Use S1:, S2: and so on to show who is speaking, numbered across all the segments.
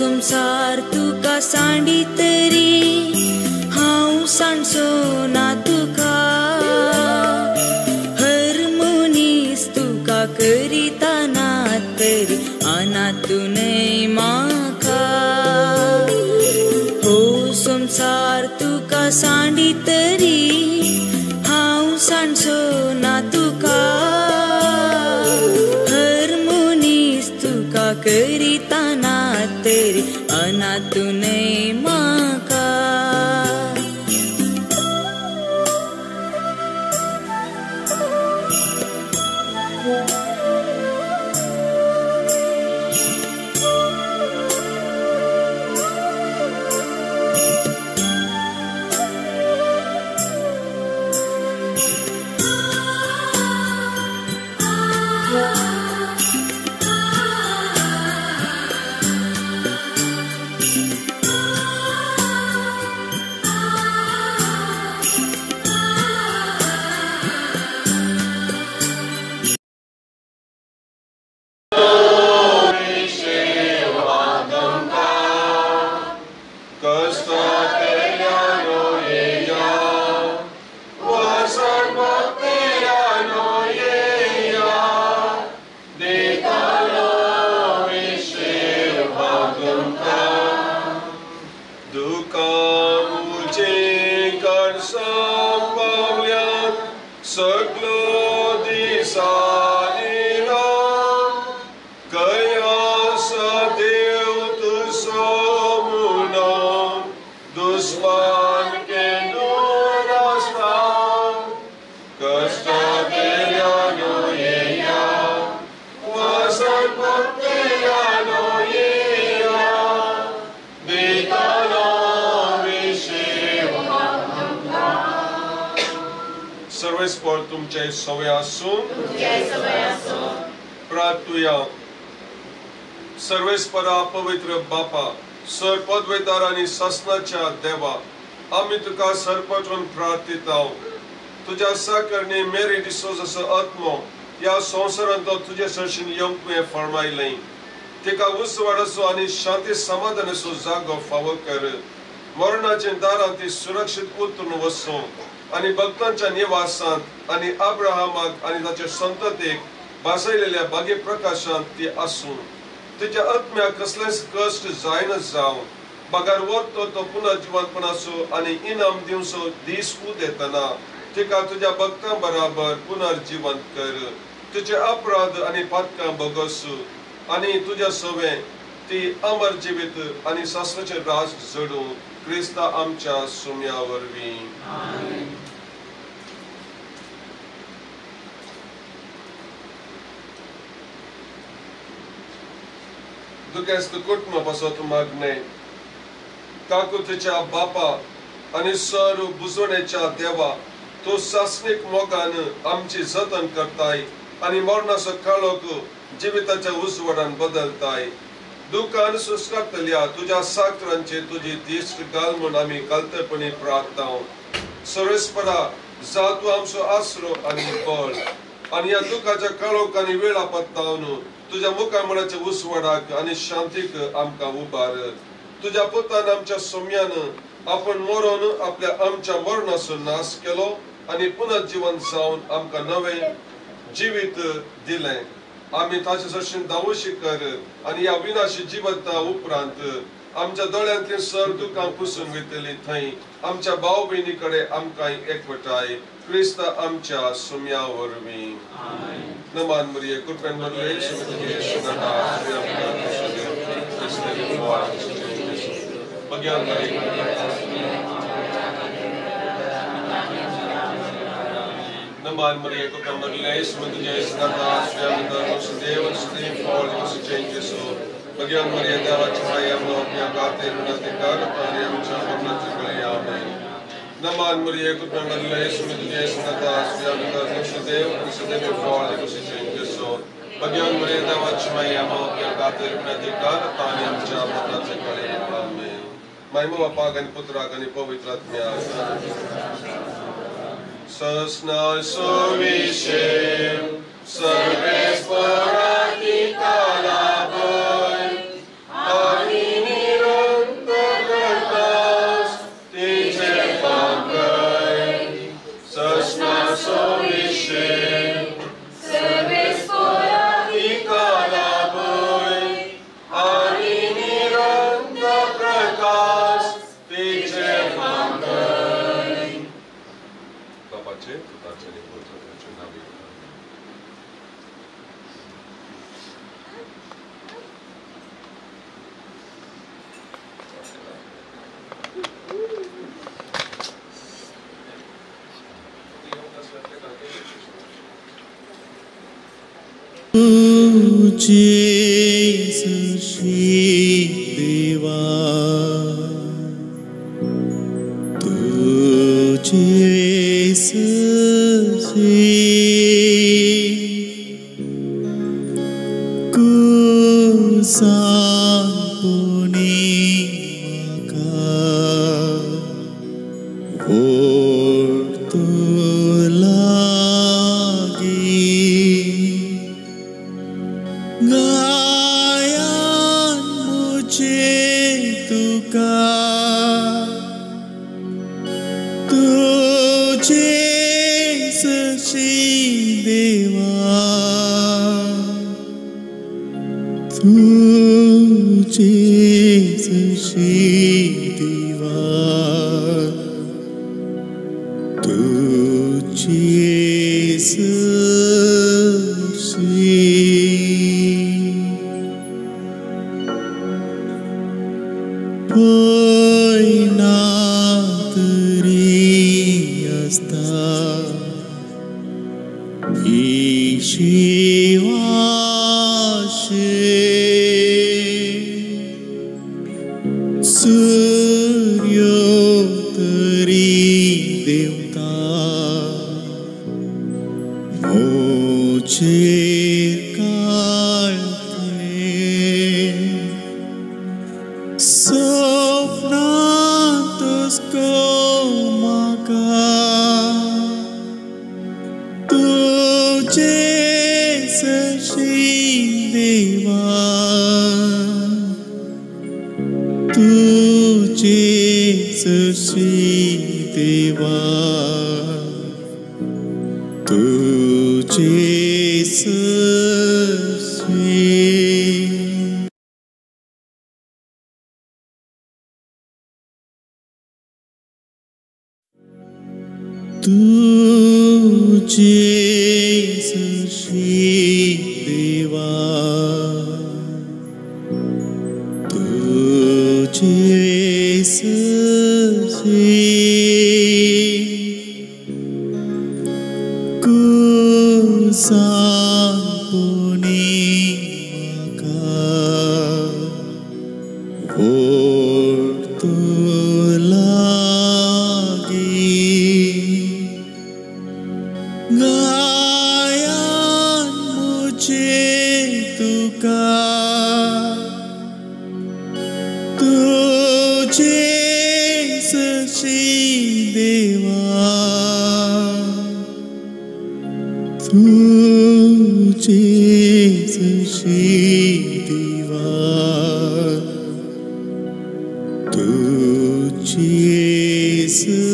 S1: संवसार तुका सांडी तरी हांव सांडचो ना तुका। हर मनीस तुका करिता ना तरी अनाथ न्हय म्हाका। हो संवसार तुका सांडी तरी हांव सांडचो ना तुका। हर मनीस तुका करिता ना तरी अनाथ न्हय म्हाका।
S2: सर्वेस्पर तुमचे सवे आसूं प्रार्थुया। सर्वेस्परा पवित्र बापा सर पदवेदार आनी सासनाच्या देवा, आमी तुका सरपटून प्रार्थिता। तुज्या साकरणी मेरी डिसोजाचो आत्मो ह्या संवसारांतलो तुजे सरशीन येवंक तुवें फर्मायलें। तिका उजवाडाचो आनी शांती समाधानाचो जागो फावो कर। मरणाच्या दारांत ती सुरक्षीत उतरून वचूं आनी भक्तांच्या निवासांत आनी अब्राहमाक आनी ताच्या संततीक भासयलेल्या भाग्य प्रकाशांत ती आसूं। तिच्या आत्म्याक कसलेच कश्ट जायना जावं, बगर वरतो तो पुनर्जिवंतपणाचो आनी इनाम दिवचो दीस उदेतना तिका तुज्या भक्तां बराबर पुनर्जिवंत कर। तिचे अपराध आनी पातकां भोगोस आनी तुज्या सवें ती अमर जिवीत आनी सासणाचें राज जोडूं क्रिस्ता आमच्या सुम्या वरवीं। दुखेस्त कुटुंबा पासत मागणें। काकुतीच्या बापा आनी सर बुजवणेच्या देवा, तूं सासणीक मोगान आमची जतन करताय आनी मरणाचो काळोख जिविताच्या उजवाडान बदलताय। दुकान सुस्कारतल्या तुज्या साकरांचे तुजी दिश्ट घाल म्हूण आमी कालतेपणी प्रार्थना। सर्वेस्परा जा तूं आमचो आसरो आनी बळ आनी ह्या दुखाच्या काळोख आनी वेळा पत्तावन तुज्या मुखामळाच्या उजवाडाक आनी शांतीक आमकां उबार। तुज्या पुतान आमच्या सोम्यान आपण मरोन आपल्या आमच्या मरणाचो नाश केलो आनी पुनर्जिवन जावन आमकां नवें जिवीत दिलें। आमी ताचे सरशीन धांवशी कर आनी ह्या विनाशी जिवंता उपरांत आमच्या दोळ्यांतली सर दुकां पुसून वयतली थंय आमच्या भाव भयणी कडेन आमकां एकवटाय क्रिस्ता आमच्या सुम्या वरवीं। नमान मरिये कृपेन भरले नमान मरिये कृपेन भरले भगवान मरिया देवाची नमान मरिये कृपेन भरले भगवान मरिया देवाची महिमा बापाक आनी पुत्राक आनी पवित्र आत्म्याक ससना सुविशेष सर्वेस्पराती कालाभय आनी
S3: सरशी देवा तुझे सरशी कुसांपुनी म्हाका ओडतो लागी गायान मुझे तुका तुझे सरशी देवा तुझे सरशी देवा तुझे सरशी पय ना तरी आसता ही शिवाशे सूर्यो तरी देवता मोचेर काळते सपनांतच गो म्हाका तुझे सरशी देवा तुझे सरशी देवा तुझे सरशी तुझे सरशी देवा तुझे सरशी कुसांपुनी म्हाका ओडतो लागी गायान मुझे तुका तुझे सरशी देवा तुझे सरशी देवा तुझे सरशी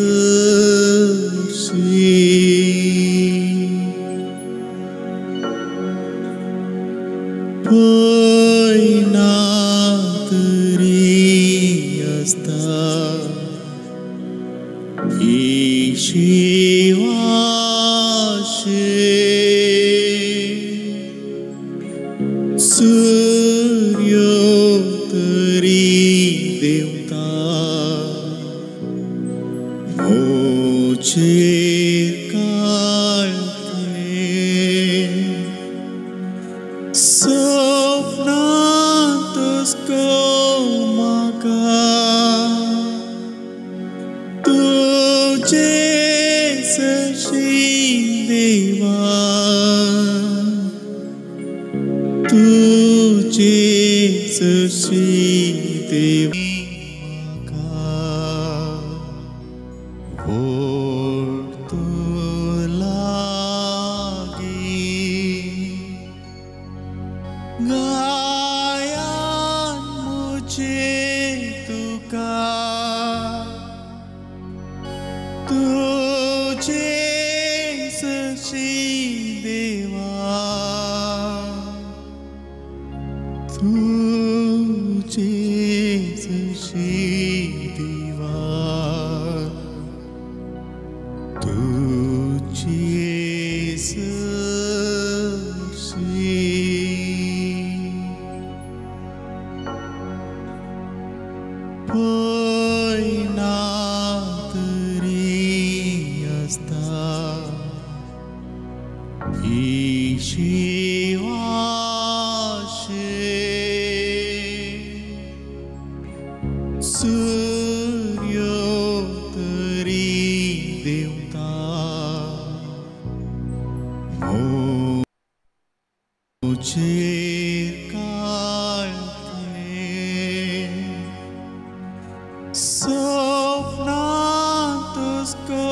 S3: पय ना तरी आसता ही शिवाशे सूर्यो तरी देवता मोचेर काळते सपनांतच गो म्हाका तुझे सरशी देवा तुझे सरशी देवा ओडतो लागी गायान मुझे तुका तुझे सरशी देवा तुझे सरशी देवा तुझे सरशी पय ना तरी आसता ही शिवाशे सूर्य तरी देवता म्हजेर काळथे सपनांतच गो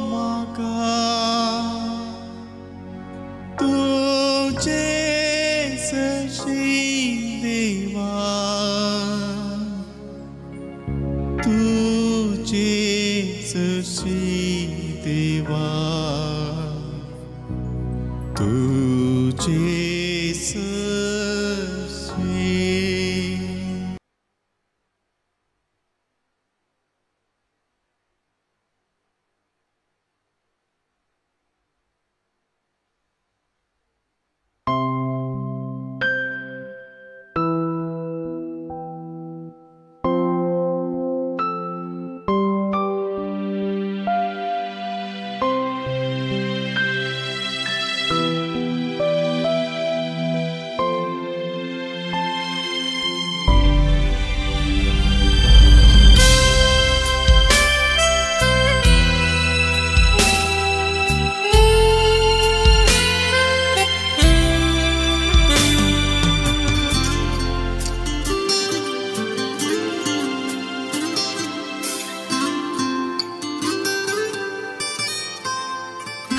S3: म्हाका तुजे सशी देवा तुजे सशी देवा तुजे सशी।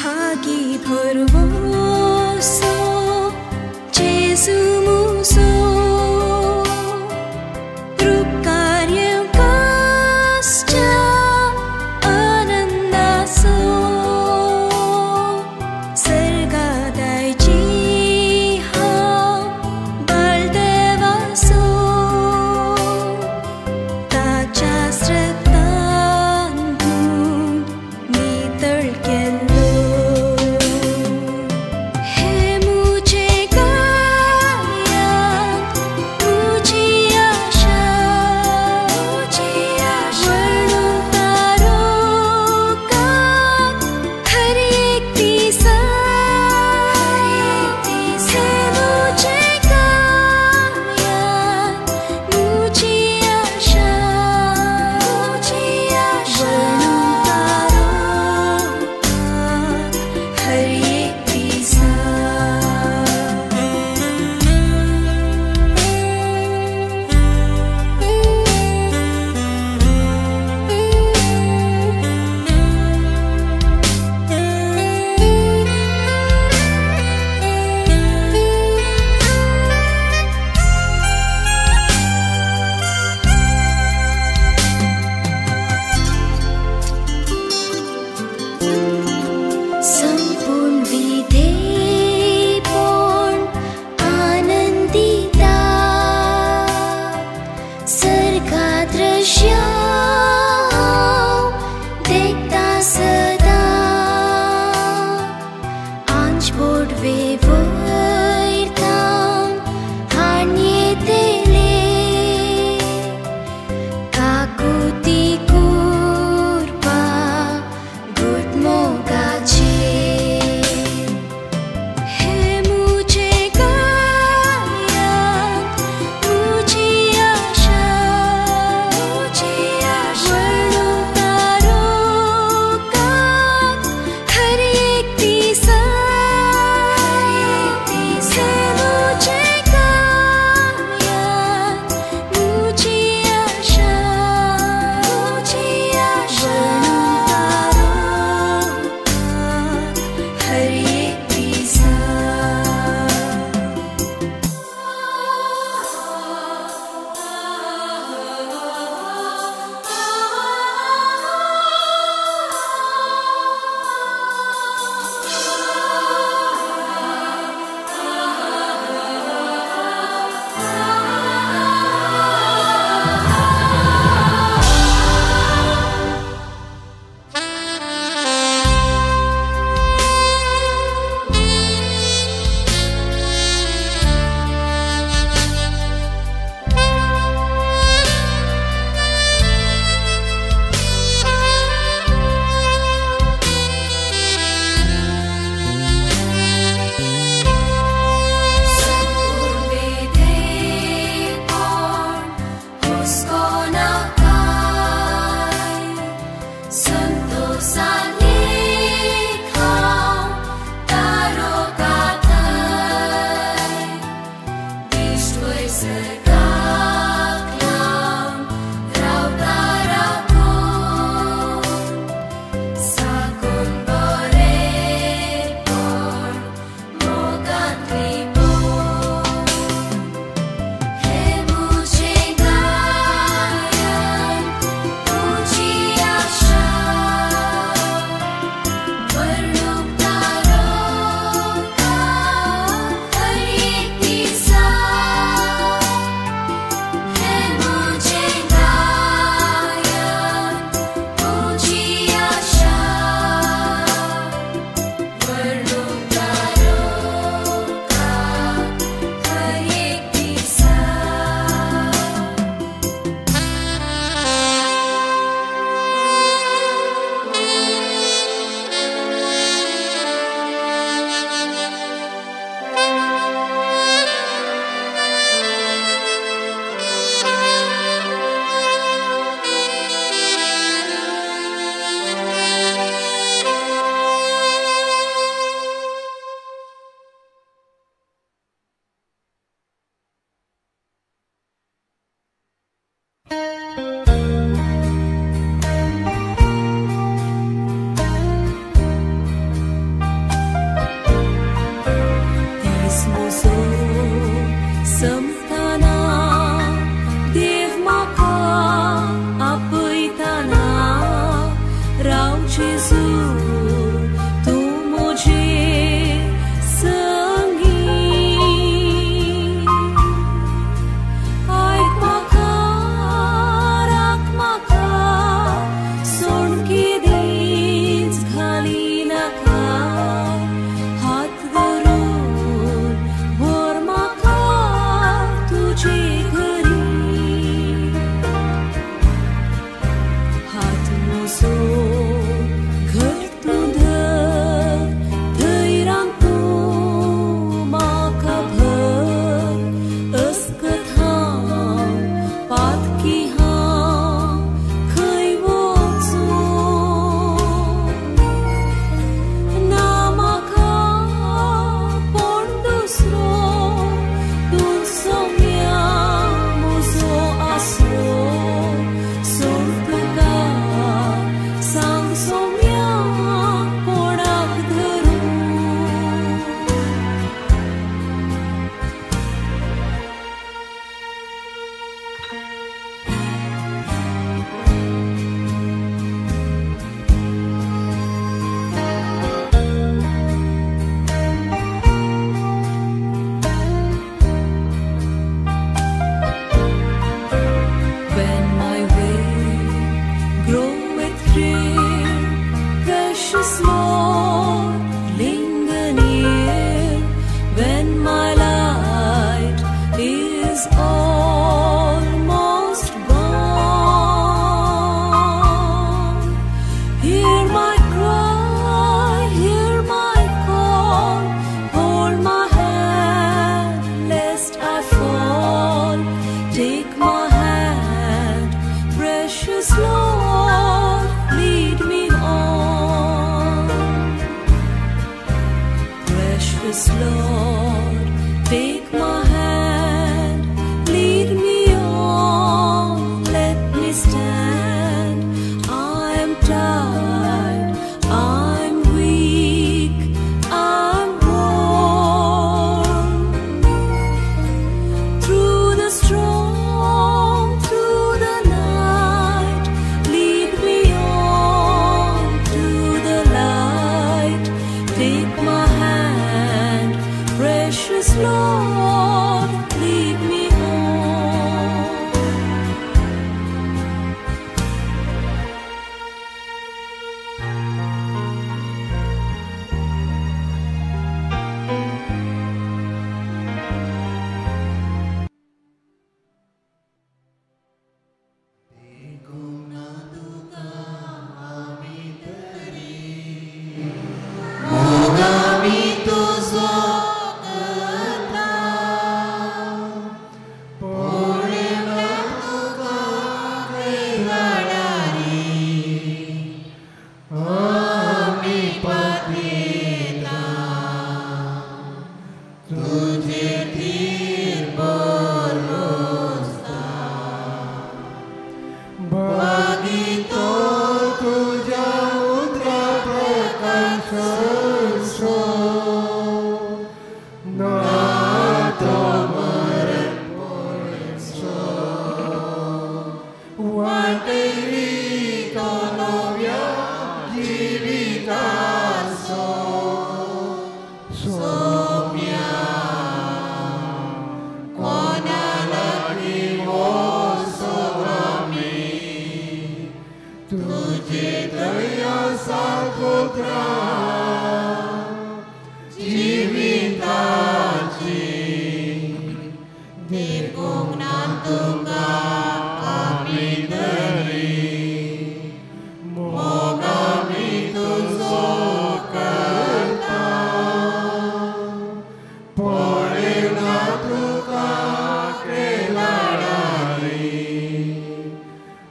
S1: भागी भरवोसो जेसु मुसो कृपकार्यकाश्च आनंदासो सर्गादायची हांव बाळदेवासो ताच्या स्रतान नितळ केल्लो। हे मुझे गाया तुझी आशा म्हणून तारोका हर एक दिसा। हे मुझे गाया तुझी आशा म्हणून तारोका हर एक दिसा। संपूर्ण विधेयपण आनंदिता सर्गा दृश्य देखता सदा आंच बोडवे वयरताम हाणयेतले काकुती कुर्पा गुटमोगाचे। हे मुझे गाया तुझी आशा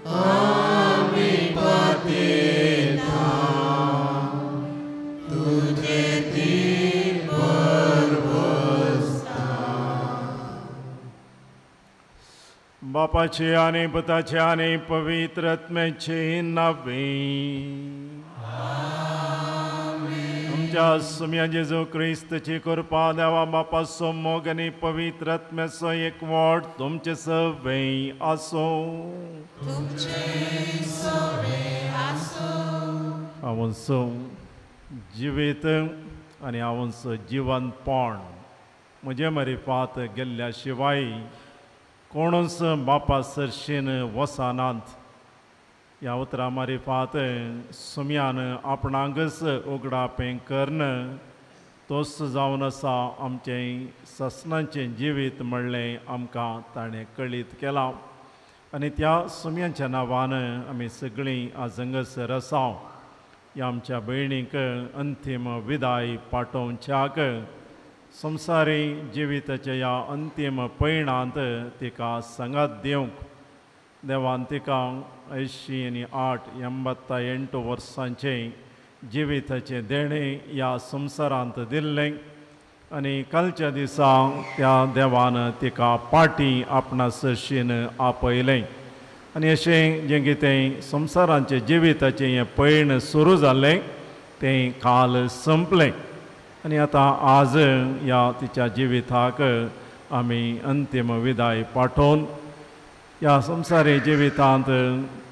S3: Ami patita.
S4: बापाचे आनी पुताचे आनी पवित्र आत्म्याचे नांवे आमच्या सुम्या जेजू क्रिस्तची कृपा देवा बापाचो मोग आनी पवित्र आत्म्याचो एकवट तुमचे सवे आसूं. हांवसो जिवीत आनी हांवसो जिवनपण म्हजे मरिफात गेल्ल्या शिवाय कोणूच बापा सरशीन वसनात. ह्या उतरां मारिफात सुम्यान आपणाकच उगडापें करून तोच जावन आसा आमचें ससनाचें जिवीत म्हणलें आमकां ताणें कळीत केलां आनी त्या सुम्यांच्या नांवान आमी सगळीं आज हांगासर आसा. ह्या आमच्या भयणीक अंतीम विदाय पाठोवच्याक संवसारी जिविताच्या ह्या अंतीम पयणांत तिका सांगात दिवंक देवान तिका 88 88 वर्सांचें जिविताचें देणें ह्या संवसारांत दिल्लें आनी कालच्या दिसा त्या देवान तिका पाटी आपणा सरशीन आपयलें आनी अशें जें कितें संवसारांचें जिविताचें हें पयण सुरू जालें तें काल संपलें आनी आतां आज ह्या तिच्या जिविताक आमी अंतीम विदाय पाठोवन ह्या संवसारी जिवितांत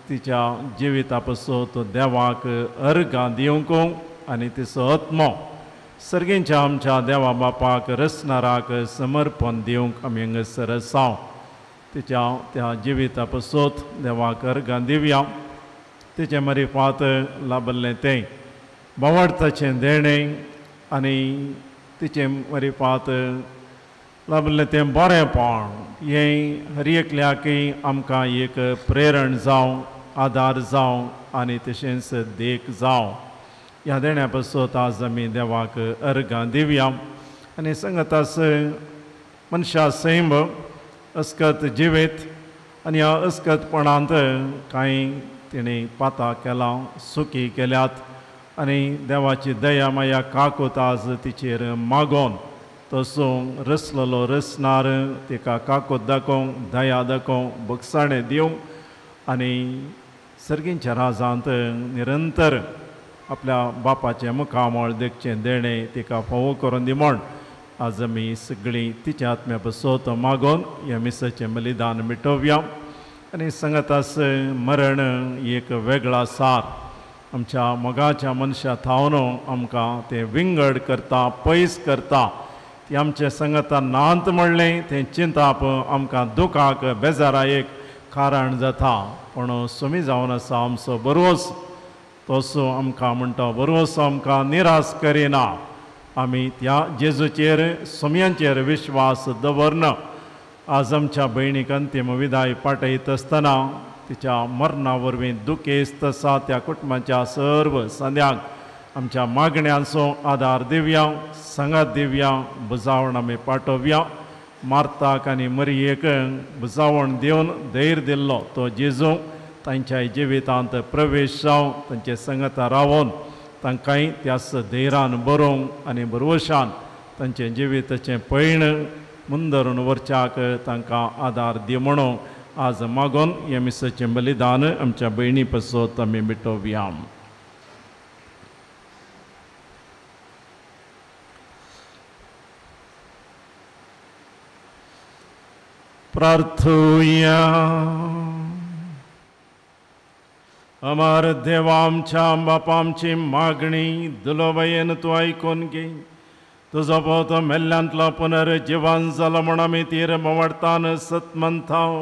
S4: तिच्या जिविता पसून देवाक अर्गां दिवंक आनी तिचो आत्मो सर्गींच्या आमच्या देवा बापाक रचणाराक समर्पण दिवंक आमी हांगासर आसा. तिच्या त्या जिविता पसून देवाक अर्गां दिवया. तिचे मरिफात लाभल्लें तें भावार्थाचें देणें आनी तिचे मरिफात लाभल्लें तें बरेंपण हें हर एकल्याकय आमकां एक प्रेरण जावं, आदार जावं आनी तशेंच देख जावं. ह्या देण्या पसून आज आमी देवाक अर्गां दिवया आनी सांगतास मनशा सैम अस्कत जिवीत आनी ह्या अस्कतपणांत कांय तिणें पातां केलां, सुखी केल्यात आनी देवाची दया माया काकूत आज तिचेर मागोवन तसो रसलेलो रसणार तिका काकूत दाखोवंक, दया दाखोवंक, बगसाणें दिवंक आनी सर्गींच्या राजांत निरंतर आपल्या बापाचें मुखामळ देखचें देणें तिका फावो करून दी म्हण आज आमी सगळीं तिच्या आत्म्या पसून मागोवन ह्या मिसाचें बलिदान मिटोवया. आनी सांगतास मरण एक वेगळा सार आमच्या मोगाच्या मनशा थावन आमकां तें विंगड करता, पयस करता. ती आमचे संगता नांत म्हणलें तें चिंताप आमकां दुखाक बेजारा एक कारण जाता. पूण सुमी जावन आसा आमचो बरोस तसो आमकां म्हणटा बरोस आमकां निराश करिना. आमी त्या जेजूचेर सुम्यांचेर विश्वास दवरन आज आमच्या भयणीक अंतीम विदाय पाठयत आसतना तिच्या मरणा वरवीं दुखेस्त आसा त्या कुटुंबाच्या सर्व संद्यांक आमच्या मागण्यांचो आदार दिवया, सांगात दिवया, बुजावण आमी पाठोवया. मार्ताक आनी मरियेक बुजावण दिवन धैर्य दिल्लो तो जेजू तांच्या जिवितांत प्रवेश जावं, तांचे संगता रावोन तांकांय त्याच धैर्यान बरोवंक आनी भरवशान तांचें जिविताचें पयण मुंदरून वरच्याक तांकां आदार दी म्हणून आज मागोन ह्या मिसाचें बलिदान आमच्या भयणी पसत आमी मिटोवया. प्रार्थुया. अमर देवा आमच्या बापा आमची मागणी दुलोबयेन तूं आयकून घे. तुजो पोत मेल्ल्यांतलो पुनर्जिवन जालो म्हूण आमी तीर मवडतान सतमंथाव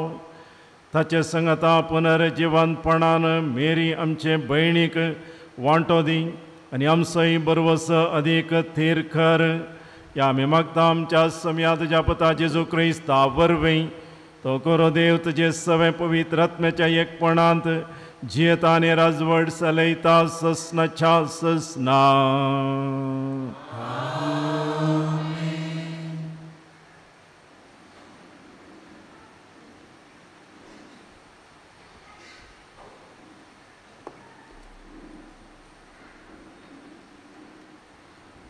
S4: ताचे संगता पुनर्जिवनपणान मेरी आमचे भयणीक वांटो दी आनी आमचोय बरवस अदीक थीर कर. ह्या आमी मागता आमच्या सम्या तुज्या पुता जेजू क्रिस्ता वरवीं तो करो देव तुजे सवें पवित्र आत्म्याच्या एकपणांत जियेता आनी राजवट चलयता ससनाच्या ससना.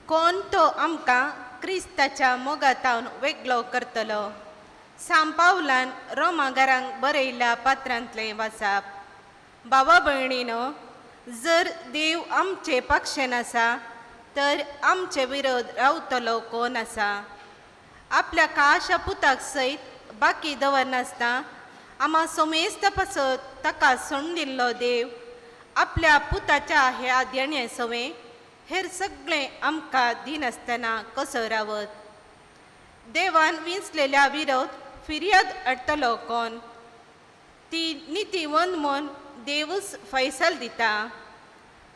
S5: कोण तो आमकां क्रिस्ताच्या मोगातावन वेगळो करतलो? सांपावलान रोमागारांक बरयल्ल्या पात्रांतलें वाचप. बाबा भयणीनो, जर देव आमचे पक्षान आसा तर आमचे विरोध रावतलो कोण आसा? आपल्या काशा पुताक सयत बाकी दवरनासतना आमा सोमेस्त पासत ताका सोडून दिल्लो देव आपल्या पुताच्या ह्या देण्या सवें हेर सगळें आमकां दिनासतना कसो रावत? देवान विंचलेल्या विरोध फिर्याद हाडटलो कोण? ती नितीवंत म्हूण देवूच फैसल दिता,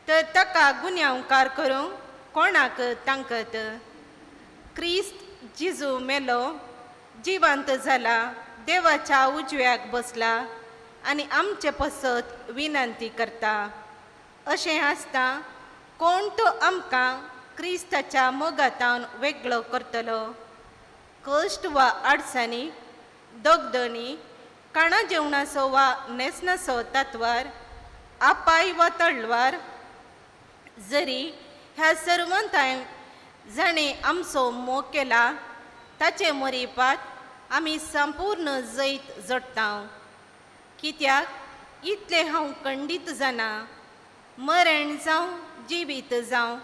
S5: तर ताका गुन्यांवकार करूंक कोणाक तांकत? क्रिस्त जेजू मेलो, जिवंत जाला, देवाच्या उजव्याक बसला आनी आमचे पसत विनंती करता. अशें आसता कोण तो आमकां क्रिस्ताच्या मोगातावन वेगळो करतलो? कश्ट वा अडचणी, दगदणी, काणा जेवणाचो वा न्हेसणाचो तत्वार, आपाय वा तळवार, जरी ह्या सर्वंतांक जाणें आमचो मोग केला ताचे मरिपात आमी संपूर्ण जैत जोडटा. कित्याक इतलें हांव खंडीत जाणा, मरण जावं जिवीत जावं,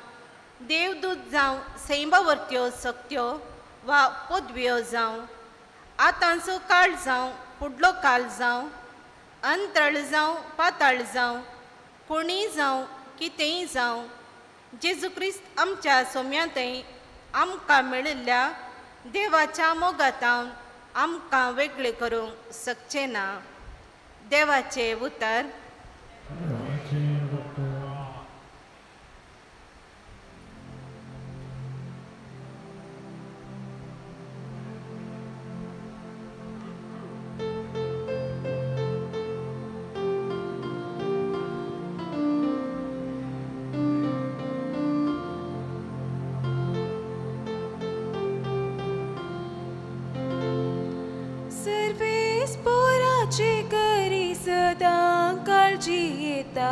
S5: देवदूत जावं, सैमावरत्यो सक्त्यो वा पदव्यो जावं, आतांचो काळ जावं फुडलो काळ जावं, अंतळ जावं पाताळ जावं, कोणीय जावं कितेंय जावं, जेजू क्रिस्त आमच्या सोम्यांतय आमकां मेळिल्ल्या देवाच्या मोगातावन आमकां वेगळें करूंक शकचें ना. देवाचें उतर.
S6: करी सदां काळजी येता,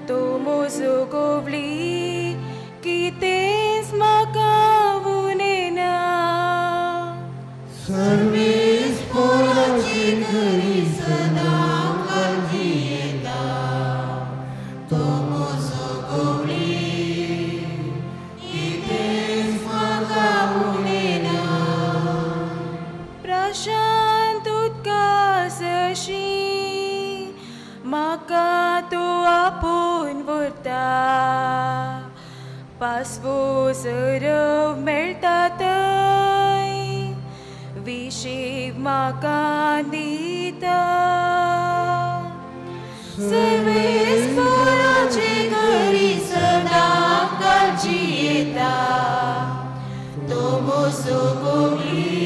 S6: तो म्हजो गोवली कितेंच म्हाका उणेना.
S3: सर्वेस पोराची करी सदां काळजी येता, तो म्हजो गोवली कितेंच म्हाका उणेना.
S6: प्रशांत उदकासशी म्हाका तो आपोवन व्हरता, पासवो सरव मेळटा थंय विशीव म्हाका दिता. सर्वेस पोराचे घरी सदां काळजी येता, तो म्हजो गोवली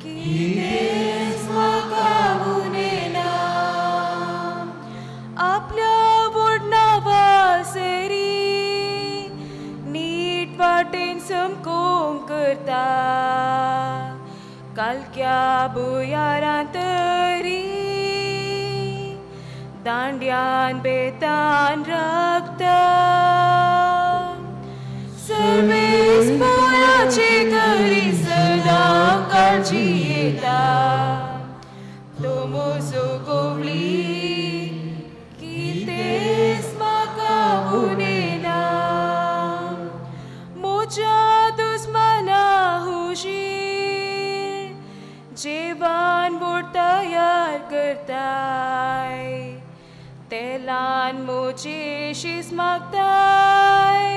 S6: कितेंच म्हाका उणेना. आपल्या वडनावासरी नीट वाटेन समकोंक करता, कालक्या भुयारां तरी दांड्यान बेतान राखता. सर्वेस पोराचे घरी सदां काळजी येता, तो म्हजो गोवली कितेंच म्हाका उणेना. म्हज्या दुस्माना हुशीर जेवण बोट तयार करताय, तेलान म्हजी शीस मागताय,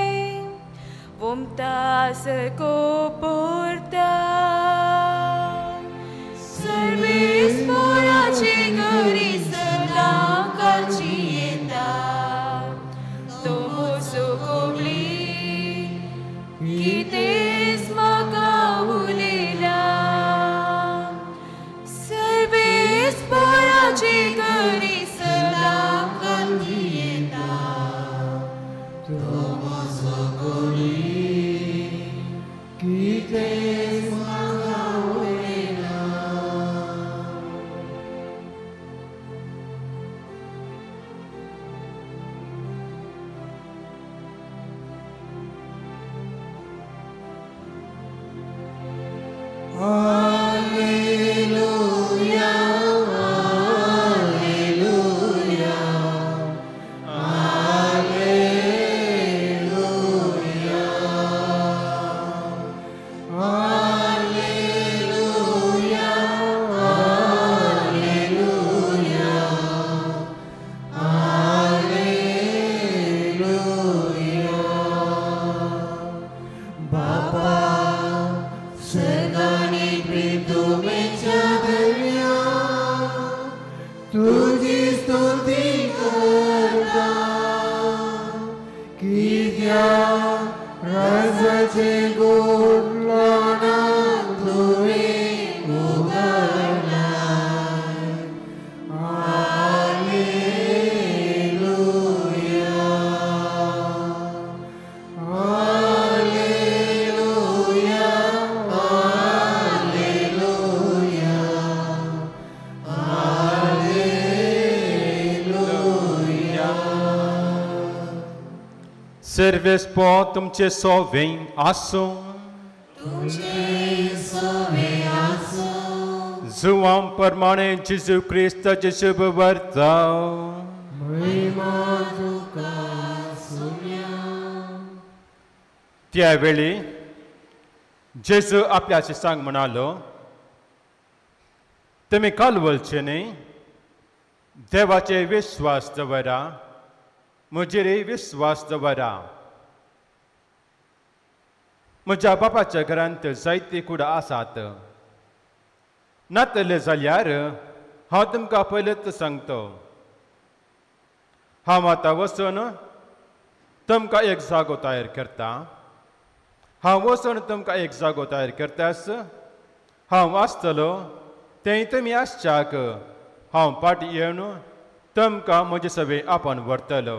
S6: वमता सरको पोरता. सर्वेस पोराचे घरी सदां काळजी येता, तो म्हजो गोवली कितेंच म्हाका उणेना. सर्वेस पोराचे घरी सदां
S3: काळजी येता, तो म्हजो गोवली कितेंच तुजी स्तुती करता कित्याक राजाचें गोड लोणाक तुवें उगडलां. आलेलुया, आलेलुया, आलेलुया, आलेलुया.
S7: सर्वेस पो तुमचे सोवें आसूं.
S3: तुमचे सोवें आसूं.
S7: जुवां प्रमाणे जेजू क्रिस्ताचे शुभ वर्ताव.
S3: महिमा तुका सुम्या.
S7: त्या वेळी जेजू आपल्या शिसांक म्हणालो, तुमी कालवलचे न्ही, देवाचे विश्वास दवरा, म्हजेरय विश्वास दवरा. म्हज्या बापाच्या घरांत जायती कुडां आसात, नातले जाल्यार हांव तुमकां पयलेच सांगता. हांव आतां वचून तुमकां एक जागो तयार करता. हांव वचून तुमकां एक जागो तयार करतास. हांव आसतलो थंय तुमी आसच्याक हांव फाटीं येवन तुमकां म्हजे सवे आपोवन व्हरतलो.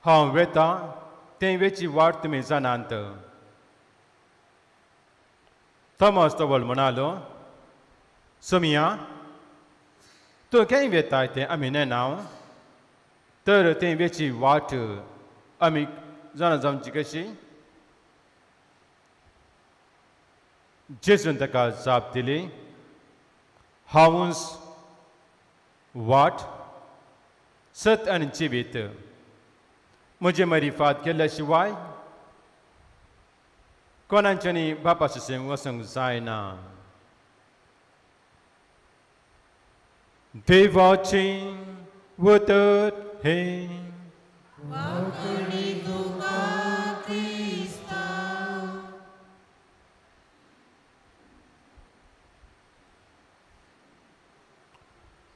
S7: हांव वेतां थंय वेची वाट तुमी जाणात. थॉमस तवळ म्हणालो, सोमिया, तूं खंय वेताय तें आमी नेणाव, तर थंय वेची वाट आमी जाणा जावची कशी? जेजून ताका जाप दिली, हांवूच वाट, सत आनी जिवीत. म्हजे मरिफात केल्या शिवाय कोणाच्यानी बापाचे वचूंक जायना. देवाचें उतर हें.
S3: वाकणी तुका क्रिस्ता.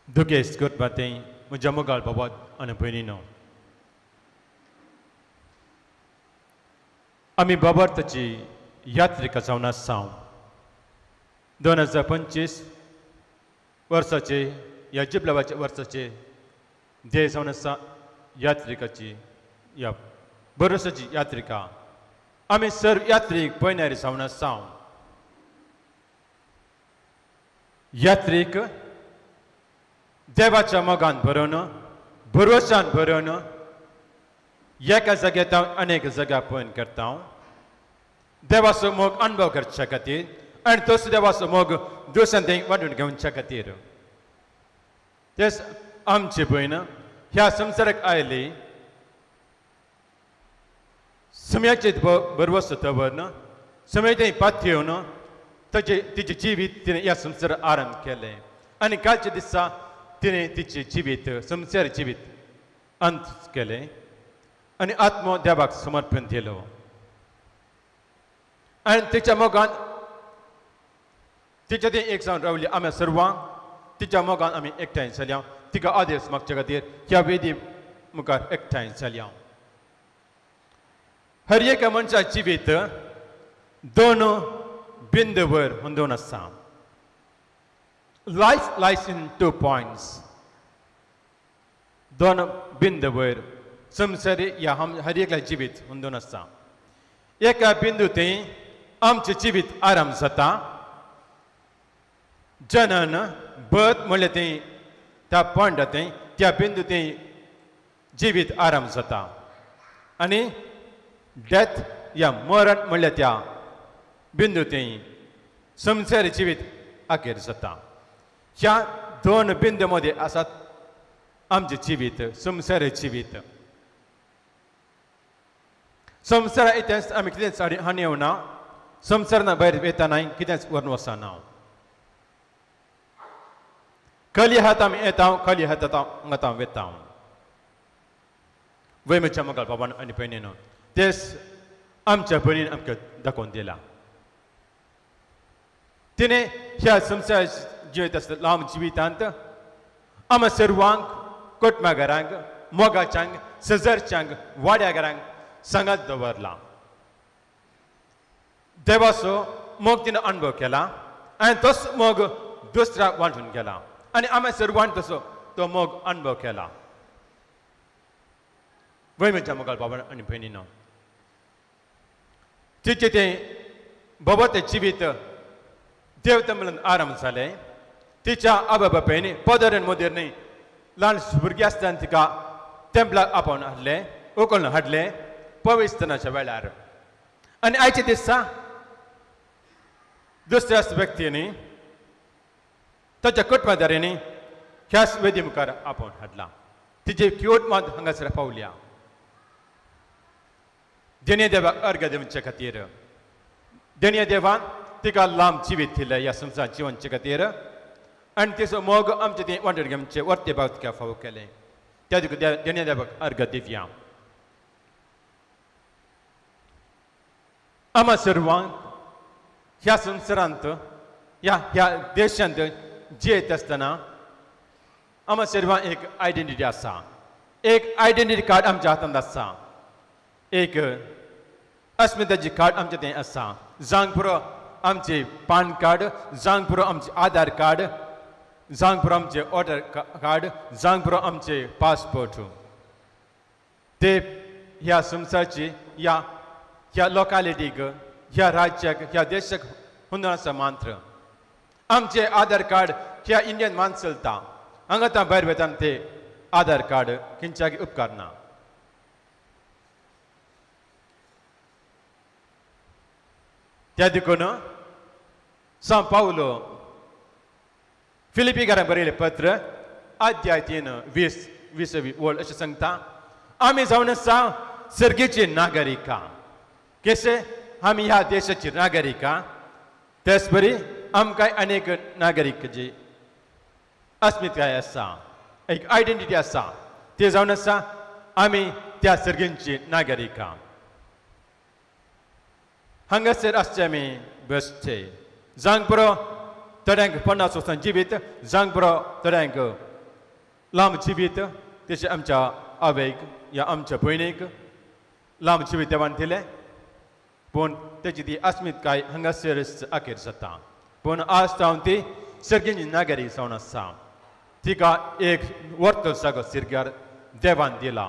S7: दुखेस्त करपा तें म्हज्या मोगाळ बाबा आनी भयणीनो, आमी बाबार्थाची यात्रिका जावन आसा. 2025 वर्साचे ह्या जिबलावाच्या वर्साचे ध्येय जावन आसा यात्रिकाची, ह्या बरोसाची यात्रिका. आमी सर्व यात्रीक पयणारी जावन आसा. यात्रीक देवाच्या मोगान भरोवन, भरवशान भरोवन एका जाग्यार हांव अनेक जाग्यार पळोवन करता. देवाचो मोग अणभव करच्या खातीर आनी तोच देवाचो मोग दुसऱ्यान थंय वांटून घेवच्या खातीर. तेच आमची भयण ह्या संवसाराक आयली समयाचे भरवसो दवरन, समय थंय पातयेवन ताचे तिचें जिवीत तिणें ह्या संवसाराक आरंभ केलें आनी कालच्या दिसा तिणें तिचें जिवीत, संवसार जिवीत अंत केलें आनी आत्मो देवाक समर्पण दिलो. आनी तिच्या मोगान तिच्या थंय एक जावन रावली. आमी सर्वांक तिच्या मोगान आमी एकठांय जाल्या. तिका आदेश मागच्या खातीर ह्या वेदी मुखार एकठांय जाल्या. हर एका मनशाचें जिवीत दोन बिंदूवर हुंदून आसा. Life lies in 2 points. दोन बिंदूवर संवसारी ह्या हर एकल्या जिवीत हुंदून आसा. एका बिंदू थंय आमचें जिवीत आराम जाता. जनन बर्थ म्हणल्यार थंय त्या पॉयंटा थंय त्या बिंदू थंय जिवीत आराम जाता आनी डेथ या मरण म्हणल्यार त्या बिंदू थंय संवसारी जिवीत अखेर जाता. ह्या दोन बिंदू मदें आसात आमचें जिवीत, संवसारी जिवीत. संवसारा इतिहास आमी कितेंच हांणी येवना, संवसारान भायर वेताना कितेंच व्हरून वचना. खाली हात आमी येता, खाली हात हांगा वेता. वय म्हज्या मोगाळ बाबान आनी भयणीनो, तेच आमच्या भयणीन आमकां दाखोवन दिला. तिणें ह्या संवसार जिवीत आसता लांब जिवितांत आमा सर्वांक कोटमाघरांक मोगाच्यांक सजरच्यांक वाड्याघरांक सांगात दवरला. देवाचो मोग तिणें अणभव केला आनी तोच मोग दुसऱ्याक वांटून गेला आनी आमी सर्वान तसो तो मोग अणभव केला. वय म्हज्या मोगाळ बाबा आनी भयणीनो, तिचें तें भोवतें जिवीत देवता म्हणून आराम जालें. तिच्या आबा बापायनी पदर आनी मदेर न्ही ल्हान भुरगीं आसतना तिका तेंपलाक आपोवन हाडलें, उखलून हाडलें पविस्तनाच्या वेळार. आनी आयच्या दिसा दुसऱ्याच व्यक्तींनी ताच्या कुटुंबादारांनी ह्याच वेदी मुखार आपोवन हाडला. तिची क्यूट मात हांगासर पावल्या. देणे देवाक अर्घ दिवचे खातीर, देणे देवान तिका लांब जिवीत दिलें ह्या संवसार जिवनचे खातीर आनी तिचो मोग आमचे तें वांटून घेवचे वर्ते भाग तिका फावो केलें. त्या देखून देणे देवाक अर्घ दिवया. आमा सर्वांक ह्या संवसारांत ह्या ह्या देशांत जियेत आसतना आमा सर्वांक एक आयडेंटिटी आसा, एक आयडेंटिटी कार्ड आमच्या हातांत आसा, एक अस्मिताची कार्ड आमच्या थंय आसा. जावंक पुरो आमचें पान कार्ड, जावंक पुरो आमचें आधार कार्ड, जावंक पुरो आमचें वोटर कार्ड, जावंक पुरो आमचें पासपोर्ट. ते ह्या संवसाराची ह्या ह्या लोकालिटीक ह्या राज्याक ह्या देशाक हुंदर आसा मात्र. आमचें आधार कार्ड ह्या इंडियन मान चलता, हांगा आतां भायर वतान ते आधार कार्ड खंयच्याक उपकारना. त्या देखून सांव पावलो फिलिपीकारांक बरयलें पत्र अध्याय 3 20 वळ अशें सांगता, आमी जावन आसा सर्गेची नागरिकां. कशें आमी ह्या देशाची नागरिकां, तेच बरी आमकां अनेक नागरिकाची अस्मिताय आसा, एक आयडेंटिटी आसा. ते जावन आसा आमी त्या सर्गेची नागरिकां. हांगासर आसचे आमी बसचे, जावंक पुरो थोड्यांक 50 वर्सां जिवीत, जावंक पुरो थोड्यांक लांब जिवीत. तशें आमच्या आवयक या आमच्या भयणीक लांब जिवीत देवान दिलें, पूण तेजी ती अस्मिताय हांगासरच अखेर जाता. पूण आज जावन ती सर्गेची नागरी जावन आसा. तिका एक वर्त जागो सिरगार देवान दिला.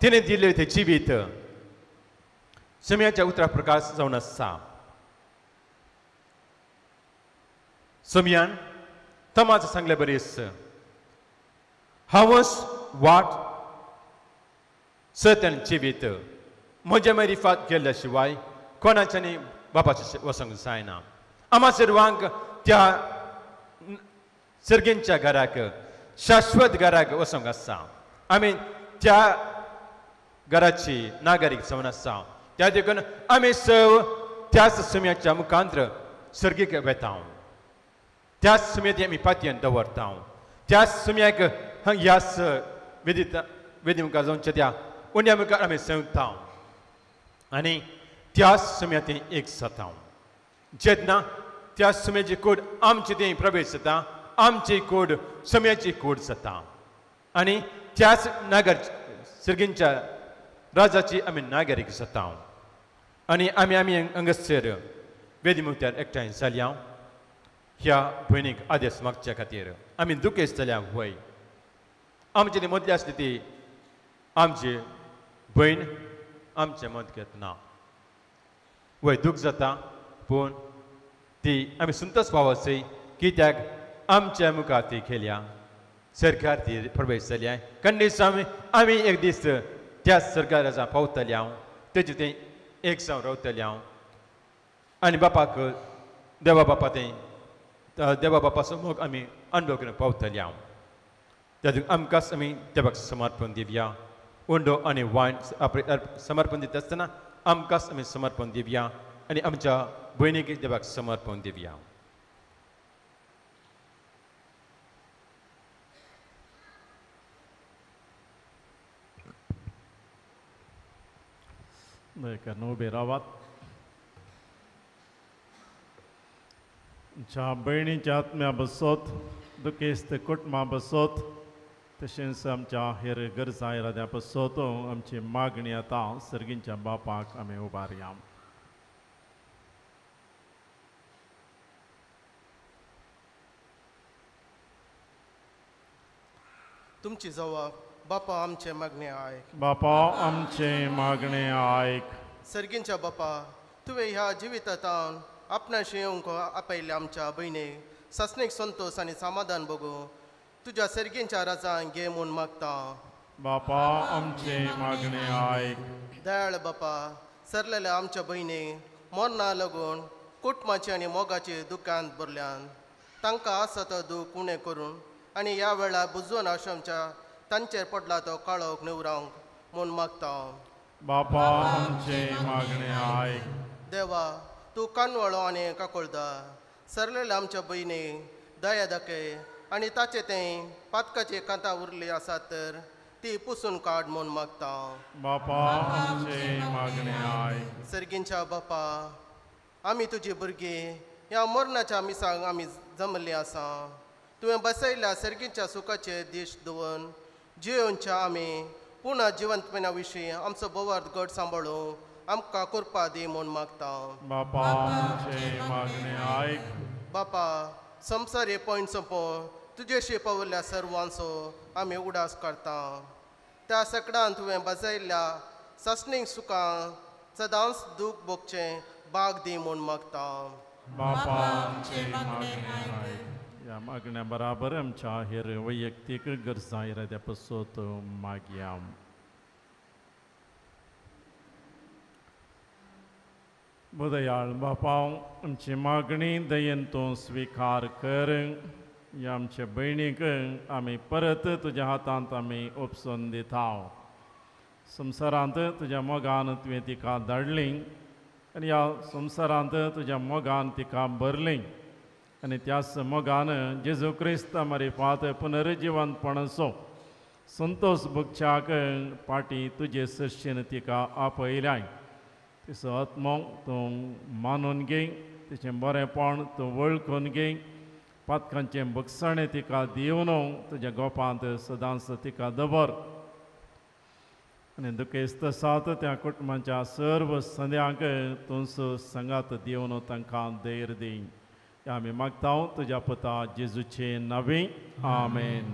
S7: तिणें दिल्लें तें जिवीत सम्याच्या उतरा प्रकाश जावन आसा. सम्यान तमाच सांगले बरीच, हांवच वाट सत आनी जिवीत, म्हज्या मारिफात गेल्ल्या शिवाय कोणाच्यानी बापाचें वचूंक जायना. आमा सर्वांक त्या सर्गेंच्या घराक शाश्वत घराक वचूंक आसा. आमी त्या घराची नागरीक जावन आसा. त्या देखून आमी सव त्याच सम्याच्या मुखांत्र सर्गीक वेता, त्याच सुम्याची आमी पातयेन दवरता, त्याच सुम्याक ह्याच वेदी मुखार जावच्या त्या उंड्या मुखार आमी संवता आनी त्याच सुम्या थंय एक जाता. जेन्ना त्या सुम्याची कूड आमची थंय प्रवेश जाता, आमची कूड सुम्याची कूड जाता आनी त्याच नागर सर्गींच्या राजाची आमी नागरीक जाता. आनी आमी आमी हांगासर वेदी मुखार एकठांय जाल्या ह्या भयणीक आदेश मागच्या खातीर आमी दुखेस्त जाल्या. वय आमचे ती मदली आसली ती आमची भयण आमचें मत घेतना वय दूख जाता, पूण ती आमी संतोष पावसय कित्याक आमच्या मुखार ती केल्या सरकार ती प्रवेश जाल्या. कंडीस आमी आमी एक दीस त्या सरकाराचा पावतले हांव, तेजे तें एक जावन रावतले हांव आनी बापाक देवा बापा तें देवा बापाचो मोग आमी अणभव करून पावतले हांव. त्या आमकांच आमी देवाक समर्पण दिवया. उंडो आनी वायन आपले समर्पण दिता आसतना आमकांच आमी समर्पण दिवया आनी आमच्या भयणीक देवाक समर्पण दिवया.
S4: उबे रावात. आमच्या भयणीच्या आत्म्या बसोत, दुखेस्त कुटुंबा बसोत, तशेंच आमच्या हेर गरजा इराद्या बसोत आमची मागणी आतां सर्गींच्या बापाक आमी उबारया.
S8: तुमची जवाब बापा आमचे मागणे आयक.
S4: बापा आमचे मागणे आयक.
S8: सर्गींच्या बापा, तुवें ह्या जिवितांत आपणाशी येवंक आपयल्ल्या आमच्या भयणीक सासणीक संतोश आनी समाधान भोगू तुज्या सर्गींच्या राजान घे म्हूण मागता.
S4: बापा आमचे मागणे आयक.
S8: दयाळ बापा, सरलेल्या आमच्या भयणीक मरणा लागून कुटुंबाची आनी मोगाची दुकान भरल्यान तांकां आसा तो दूख उणें करून आनी ह्या वेळार बुजवण आश्रमच्या तांचेर पडला तो काळोख निवरावंक म्हूण मागता.
S4: बापा आमचे मागणे आयक.
S8: देवा, तूं कानवळो आनी काकोळदा सरलेल्या आमच्या भयणीक दया दाखय आनी ताचे तें पातकाची कांता उरली आसात तर ती पुसून काड म्हूण मागता.
S4: बापा आमचे मागणे आयक.
S8: सर्गींच्या बापा, आमी तुजी भुरगीं ह्या मरणाच्या मिसांक आमी जमल्लीं आसा. तुवें बसयल्ल्या सर्गींच्या सुखाचे दीश दवरून जियोवच्या आमी पुणा जिवंतपणा विशीं आमचो बोवार्थ गट सांबाळूं आमकां कृपा दी म्हूण मागता.
S4: बापा आमचे मागणे आयक.
S8: बापा, संवसारी पॉयंट सोंपोवन तुजेशी पावल्ल्या सर्वांचो आमी उडास करता. त्या सकडान तुवें बसयल्ल्या सासणीक सुखां सदांच दूख भोगचें बाग दी म्हूण मागता.
S4: बापा आमचे मागणे आयक. ह्या मागण्या बराबर आमच्या हेर वैयक्तीक गरजां इराद्या पसोत मागया. बदयाळ बापा, आमची मागणी दयेन तूं स्विकार कर. ह्या आमच्या भयणीक आमी परत तुज्या हातांत आमी उपसून दिता. संवसारांत तुज्या मोगान तुवें तिका धाडली आनी ह्या संवसारांत तुज्या मोगान तिका भरली आनी त्याच मोगान जेजू क्रिस्त मारिफात पुनर्जिवंतपणाचो संतोष भोगच्याक पाटी तुजे सरशीन तिका आपयल्याय. तिचो आत्मो तूं मानून घे, तिचें बरेंपण तूं वळखून घे, पातकांचें भोगसणें तिका दिवन तुज्या गोपांत सदांच तिका दवर आनी दुखेस्त सात त्या कुटुंबाच्या सर्व संद्यांक तूंच संगात दिवन तांकां धैर्य दी. आमी मागता तुज्या पुता जेजूचे नांवे, आमेन.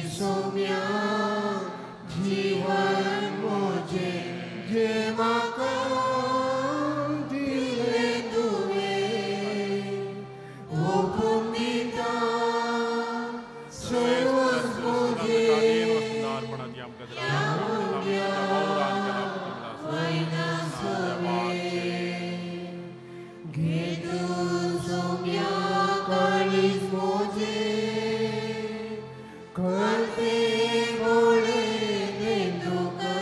S3: सोम्या जीवन मोजे जे म्हाका दिलें तुवें ओपून दिता सर्वच मोजे घे तूं सोम्या काळीज मोजे करते बोले तुका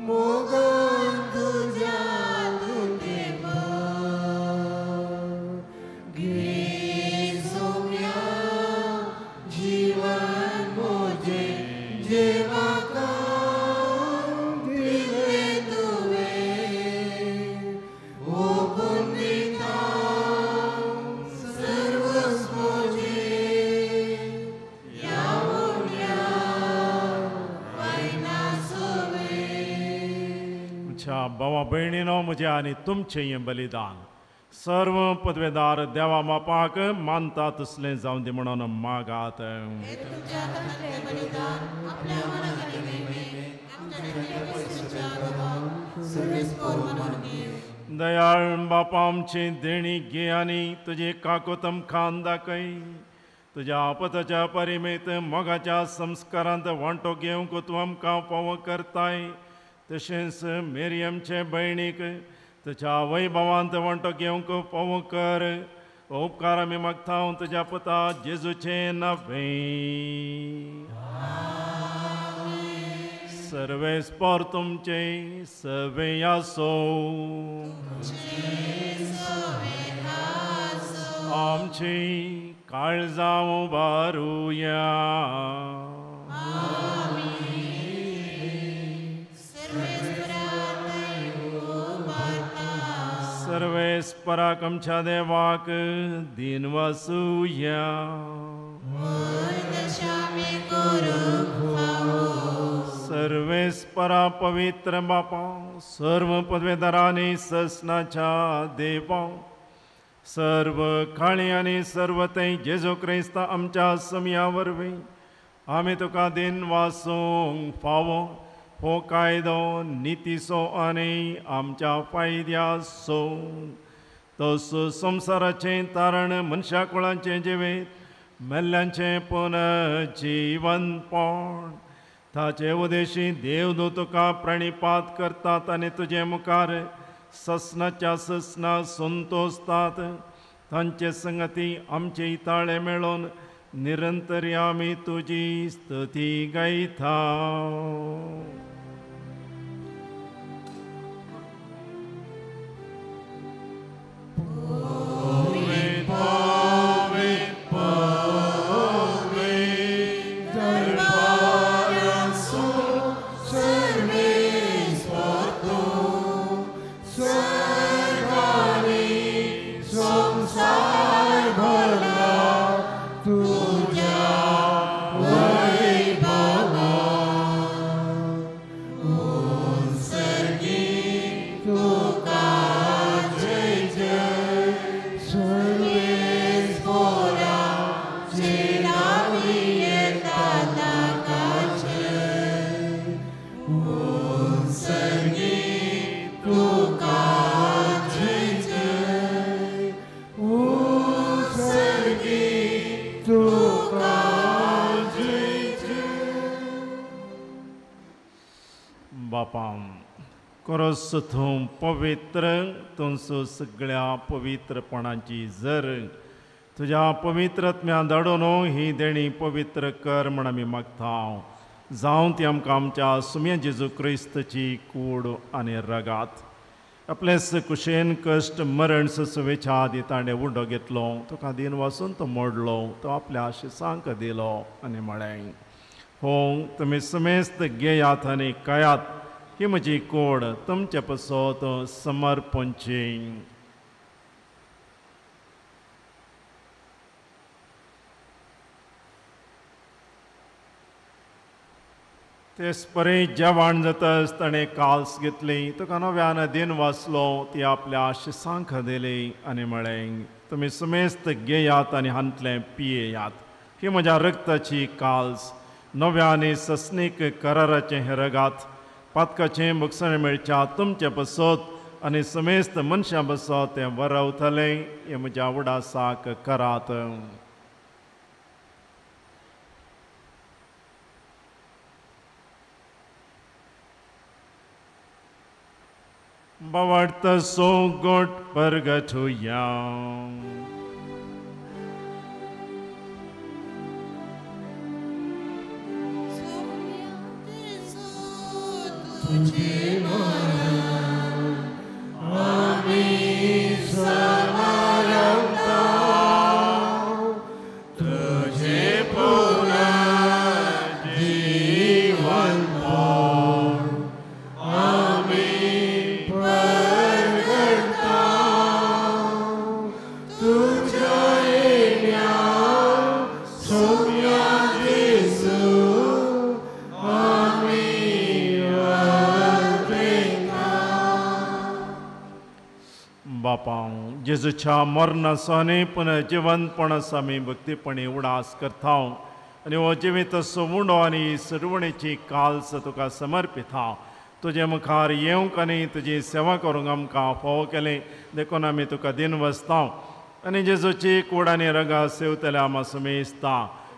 S3: मोगान तुज्या तुजें घे सोम्या जीवन मोजे जे म्हाका दिलें तुवें ओपून दिता सर्वच मोजे ह्या उण्या वयना सोवे.
S4: म्हज्या भावा भयणीनो, म्हजें आनी तुमचें हें बलिदान सर्व पदवेदार देवा बापाक मानता तसलें जावं दी म्हणून मागात. दयाळ बापा, आमची देणी घे आनी तुजी काकूत आमकां दाखय. तुज्या आपताच्या परिमेत मोगाच्या संस्कारांत वांटो घेवंक तूं आमकां फावो करताय. तशेंच मेरियमचे भयणीक तुज्या वैभवांत वांटो घेवंक फावो कर. उपकार आमी मागता तुज्या पुता जेजूचे नांवे. सर्वेस्पर तुमचे सवे आसो. आमची काळजां उबारुया. सर्वेस्पराक आमच्या देवाक दिन वसुया. सर्वेस्परा पवित्र बापा, सर्व पदवेदारांनी ससनाच्या देवा, सर्व काळी आनी सर्व थंय जेजू क्रिस्त आमच्या समया वरवीं आमी तुका दिन वासूंक फावो हो कायदो नितीचो आनी आमच्या फायद्याचो. तसो संवसाराचें तारण मनशा कुळांचें जिवीत मेल्ल्यांचें पुनर्जिवनपण ताचे उदेशी देवदूत तुका प्रणिपात करतात आनी तुजे मुखार ससनाच्या ससना संतोषतात. तांचे संगती आमचे ताळे मेळोवन निरंतर आमी तुजी स्तुती गायता. कोरोस तूं पवित्र तुमचो सगळ्या पवित्रपणाची जर तुज्या पवित्रत्म्या धाडून ही देणी पवित्र कर म्हण आमी मागता. जावं ती आमकां आमच्या सुम्या जेजू क्रिस्तची कूड आनी रगात. आपलेच कुशेन कश्ट मरण सुवेच्या आदी ताणें उंडो घेतलो, तुका दिन वासून तो मोडलो, तो आपल्या शिसांक दिलो आनी म्हळें, हो तुमी समेस्त घेयात आनी खायात, ही म्हजी कोड तुमचे पसत समर्पणची. तेच परी जेवण जातच ताणें काल्स घेतली, तुका नव्यान दिन वाचलो, ती आपल्या शिसांक दिली आनी म्हळें, तुमी समेस्त घेयात आनी हांतलें पियेयात, ही म्हज्या रक्ताची काल्स, नव्या आनी सस्नीक कराराचें हें रगात, पातकाचें बक्षण मेळच्या तुमचे पसत आनी समेस्त मनशां पसत तें वरवतलें, हें म्हज्या उडासाक करात. बावडत सो गोट परगठुया.
S3: तुझे मरण आमी समारंभता, तुझे पुनर्जीवनपण आमी परगटता, तुझ्या येण्या सोम्या जेजू आमी.
S4: बापा, जेजूच्या मरणाचो आनी पुनर्जिवनपणाचो आमी भक्तीपणी उडास करता आनी हो जिवीत उंडो आनी सरवणेची काल्स तुका समर्पिता. तुजे मुखार येवंक आनी तुजी सेवा करूंक आमकां फावो केलें देखून आमी तुका दिन वसता आनी जेजूची कूड आनी रगा सेवतल्या आमा सुमेस्ता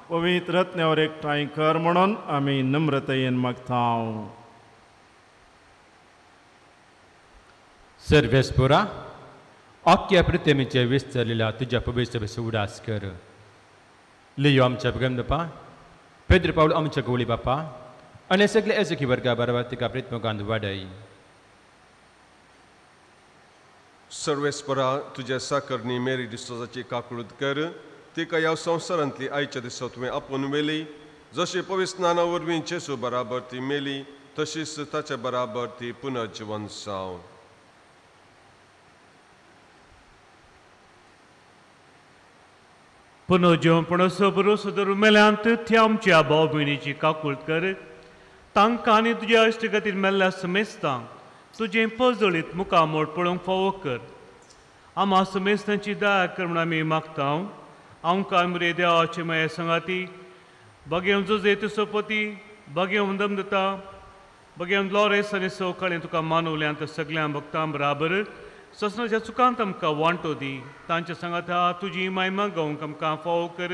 S4: पवित्र रत्न्यावर एकठांय कर म्हणून आमी नम्रतयेन मागता.
S7: सर्वेस्पुरा, आख्या पृथ्वीचे विस्तरलेल्या तुज्या पवित्र उडास कर. लियो आमच्या भगवंत बापा, पेद्र पावल आमच्या गोळी बापा आनी सगळे एजकी वर्गा बरोबर तिका प्रितमुखान वाडय.
S2: सर्वेस्परा तुज्या साकरणी मेरी डिसोजाची काकळूत कर, तिका ह्या संवसारांतली आयच्या दिसा तुवें आपोवन व्हेली. जशी पवित्र वरवीं जेजू बराबर ती मेली तशीच ताच्या बराबर ती पुनर्जिवन जावं.
S9: पुनर्जिवनपण बरोसो धरून मेल्यांत त्या आमच्या भाव भयणीची काकूळत कर, तांकां आनी तुज्या इश्ट खातीर मेल्ल्या समेस्तांक तुजें पजळीत मुखामोड पळोवंक फावो कर. आमा समेस्तांची दया कर म्हूण आमी मागता. आमकां आमरे देवाचे माये संगाती बगेवन जोजे तुसोपती बगेवन दमदता बगेवन लॉरेस आनी सवकाळें तुका मानवल्यांत सगळ्यां भक्तां बराबर ससनाच्या चुकांत आमकां वांटो दी. तांच्या सांगाता तुजी मायमा गावंक आमकां फावो कर,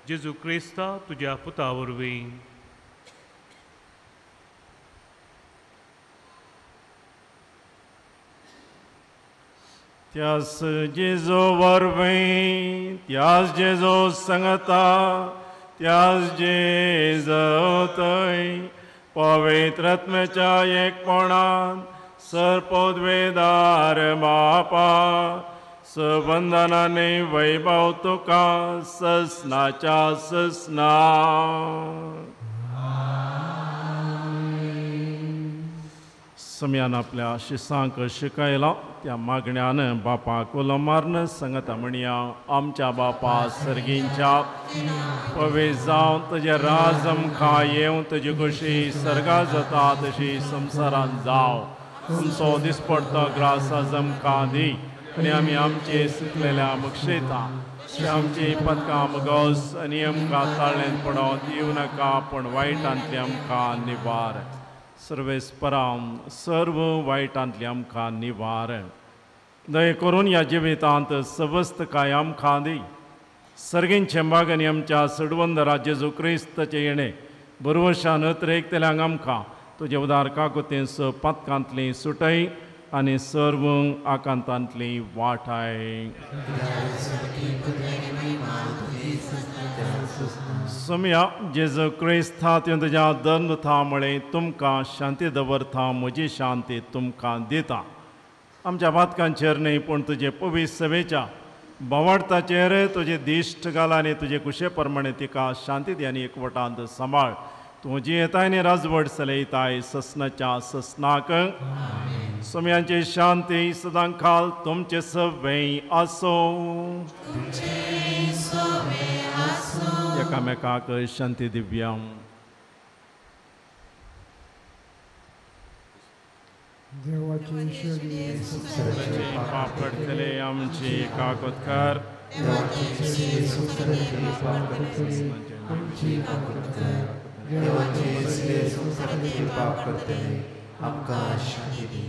S9: जेजू क्रिस्ता तुज्या पुता वरवीं.
S4: त्यास जेजो वरवीं, त्यास जेजो संगता, त्यास जेजो थंय पवित्र आत्म्याच्या एकपणान सर्पोद्वेदार बापा सबंधनाने वैभव तुका ससनाच्या ससना. सम्यान आपल्या शिसांक शिकयला त्या मागण्यान बापा कोलो मारन संगता म्हणया. आमच्या बापा सर्गींच्या पवे जावं तुजें राज आमकां येवं, तुजी खोशी सर्गा जाता तशी संवसारान जावं. तुमचो दिसपडतो ग्रास आज आमकां दी आनी आमी आमचे सुकलेल्या बक्षयता आमची पदकां मगोस आनी आमकां ताळ्ळेंत पडों दिवं नाका, पूण वायटांतली आमकां निवार. सर्वेस्पराम सर्व वायटांतली आमकां निवार. दय करून ह्या जिवितांत सवस्तकाय आमकां दी. सर्गींचे माग आनी आमच्या सडवंदरा जेजू क्रिस्ताचें येणें बरवशान अत्रेकतल्यांक आमकां तुजे उदार काकुतें स पातकांतली सुटय आनी सर्व आकांतांतली वाठाय. सोम्या जेजू क्रिस्ता तुवें तुज्या धर्म म्हळें तुमकां शांती दवरता, म्हजी शांती तुमकां दिता. आमच्या पातकांचेर न्हय पूण तुजे पवित्र सभेच्या भावार्थाचेर तुजे दिश्ट घाल आनी तुजे कुशे प्रमाणे तिका शांती दी आनी एकवटांत सांबाळ. तूं जियेताय आनी राजवट चलयताय ससनाच्या ससनाक. सोम्यांची शांती सदां खाल तुमचे सगळें आसूं. एकामेकाक शांती दिव्या. पाप करतले आमची काकूत कर.
S3: देवाचे संवसाराचे पाप करतले आमकां शांती दी.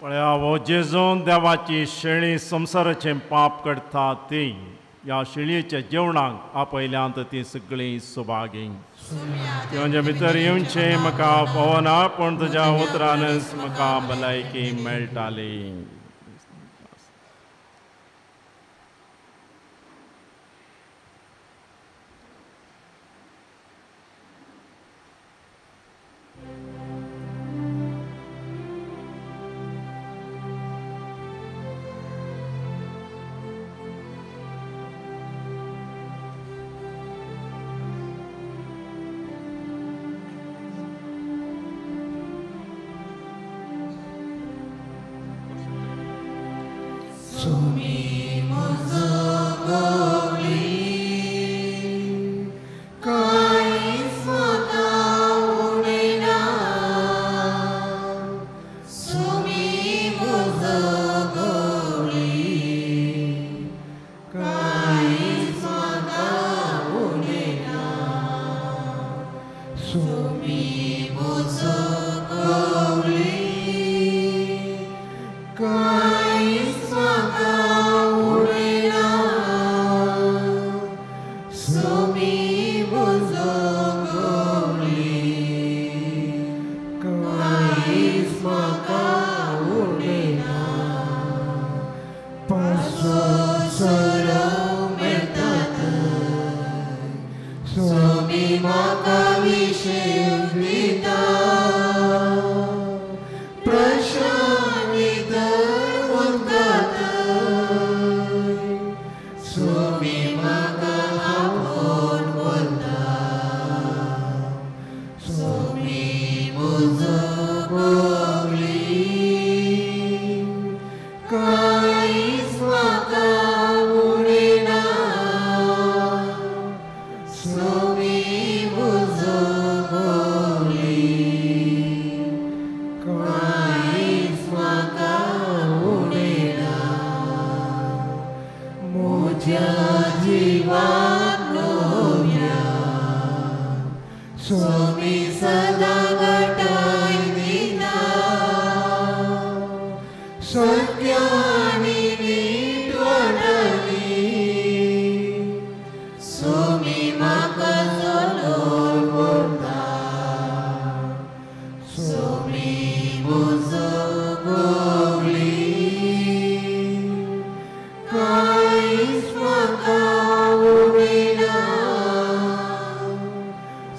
S4: पळया हो जेजून देवाची शेळी संवसाराचें पाप करता ती ह्या शेळयेच्या जेवणाक आपयल्यांत ती सगळीं सुभागी. तुज्या भितर येवचें म्हाका पवना, पूण तुज्या उतरानच म्हाका भलायकी मेळटाली.
S3: Somi maka vishem vita. आनी नीट वाटांनी सुमी म्हाका जोलोर पडटा सुमी म्हजो गोवली कांयच म्हाका उमेना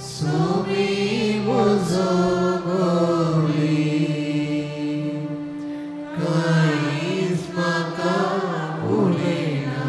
S3: सुमी म्हजो गोवली कांयच म्हाका उलयना.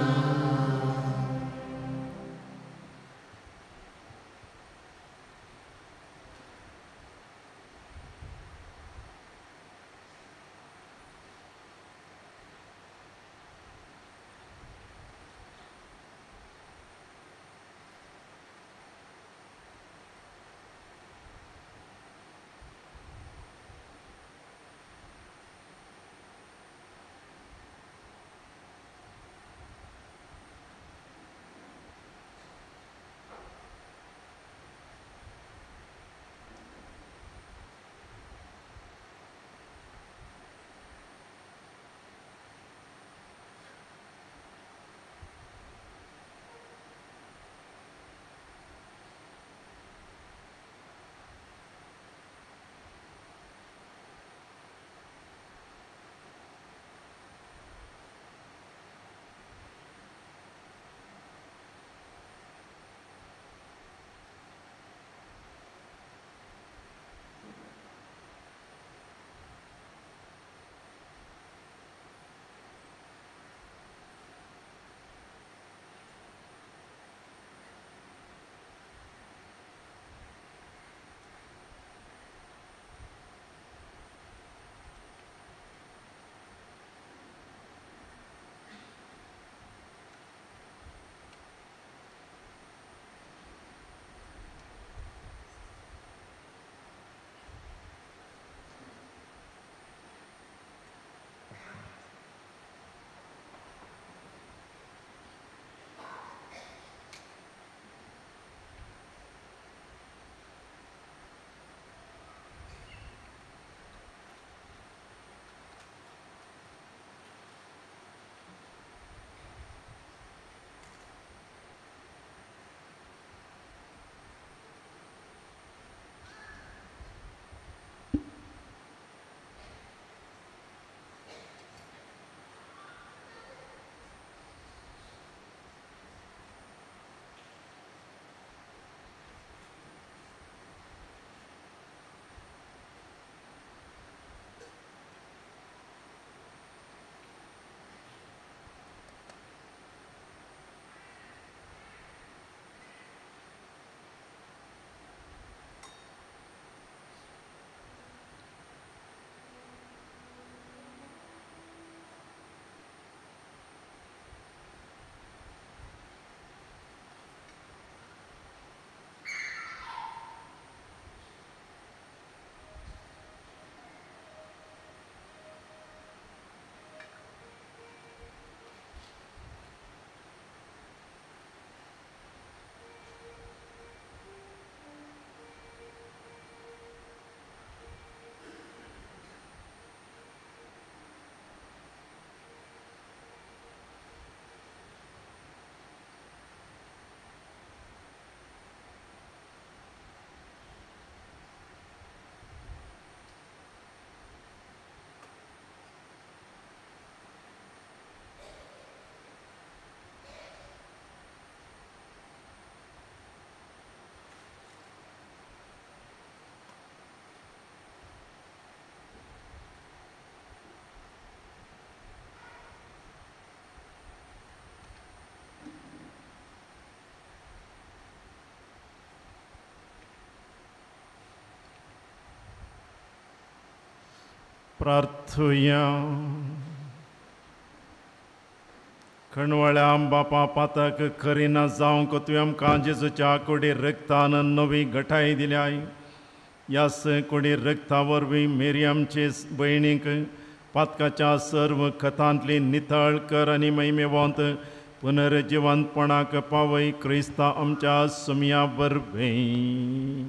S4: प्रार्थुया. खणवळ्या बापा पातक करिना जावंक तुवें आमकां जेजूच्या कुडी रक्तान नवी घटाय दिल्याय. ह्याच कुडी रक्ता वरवीं मेरी आमचे भयणीक पातकाच्या सर्व खतांतली नितळ कर आनी महिमेवंत पुनर्जिवंतपणाक पावय क्रिस्ता आमच्या सुमया वरवीं.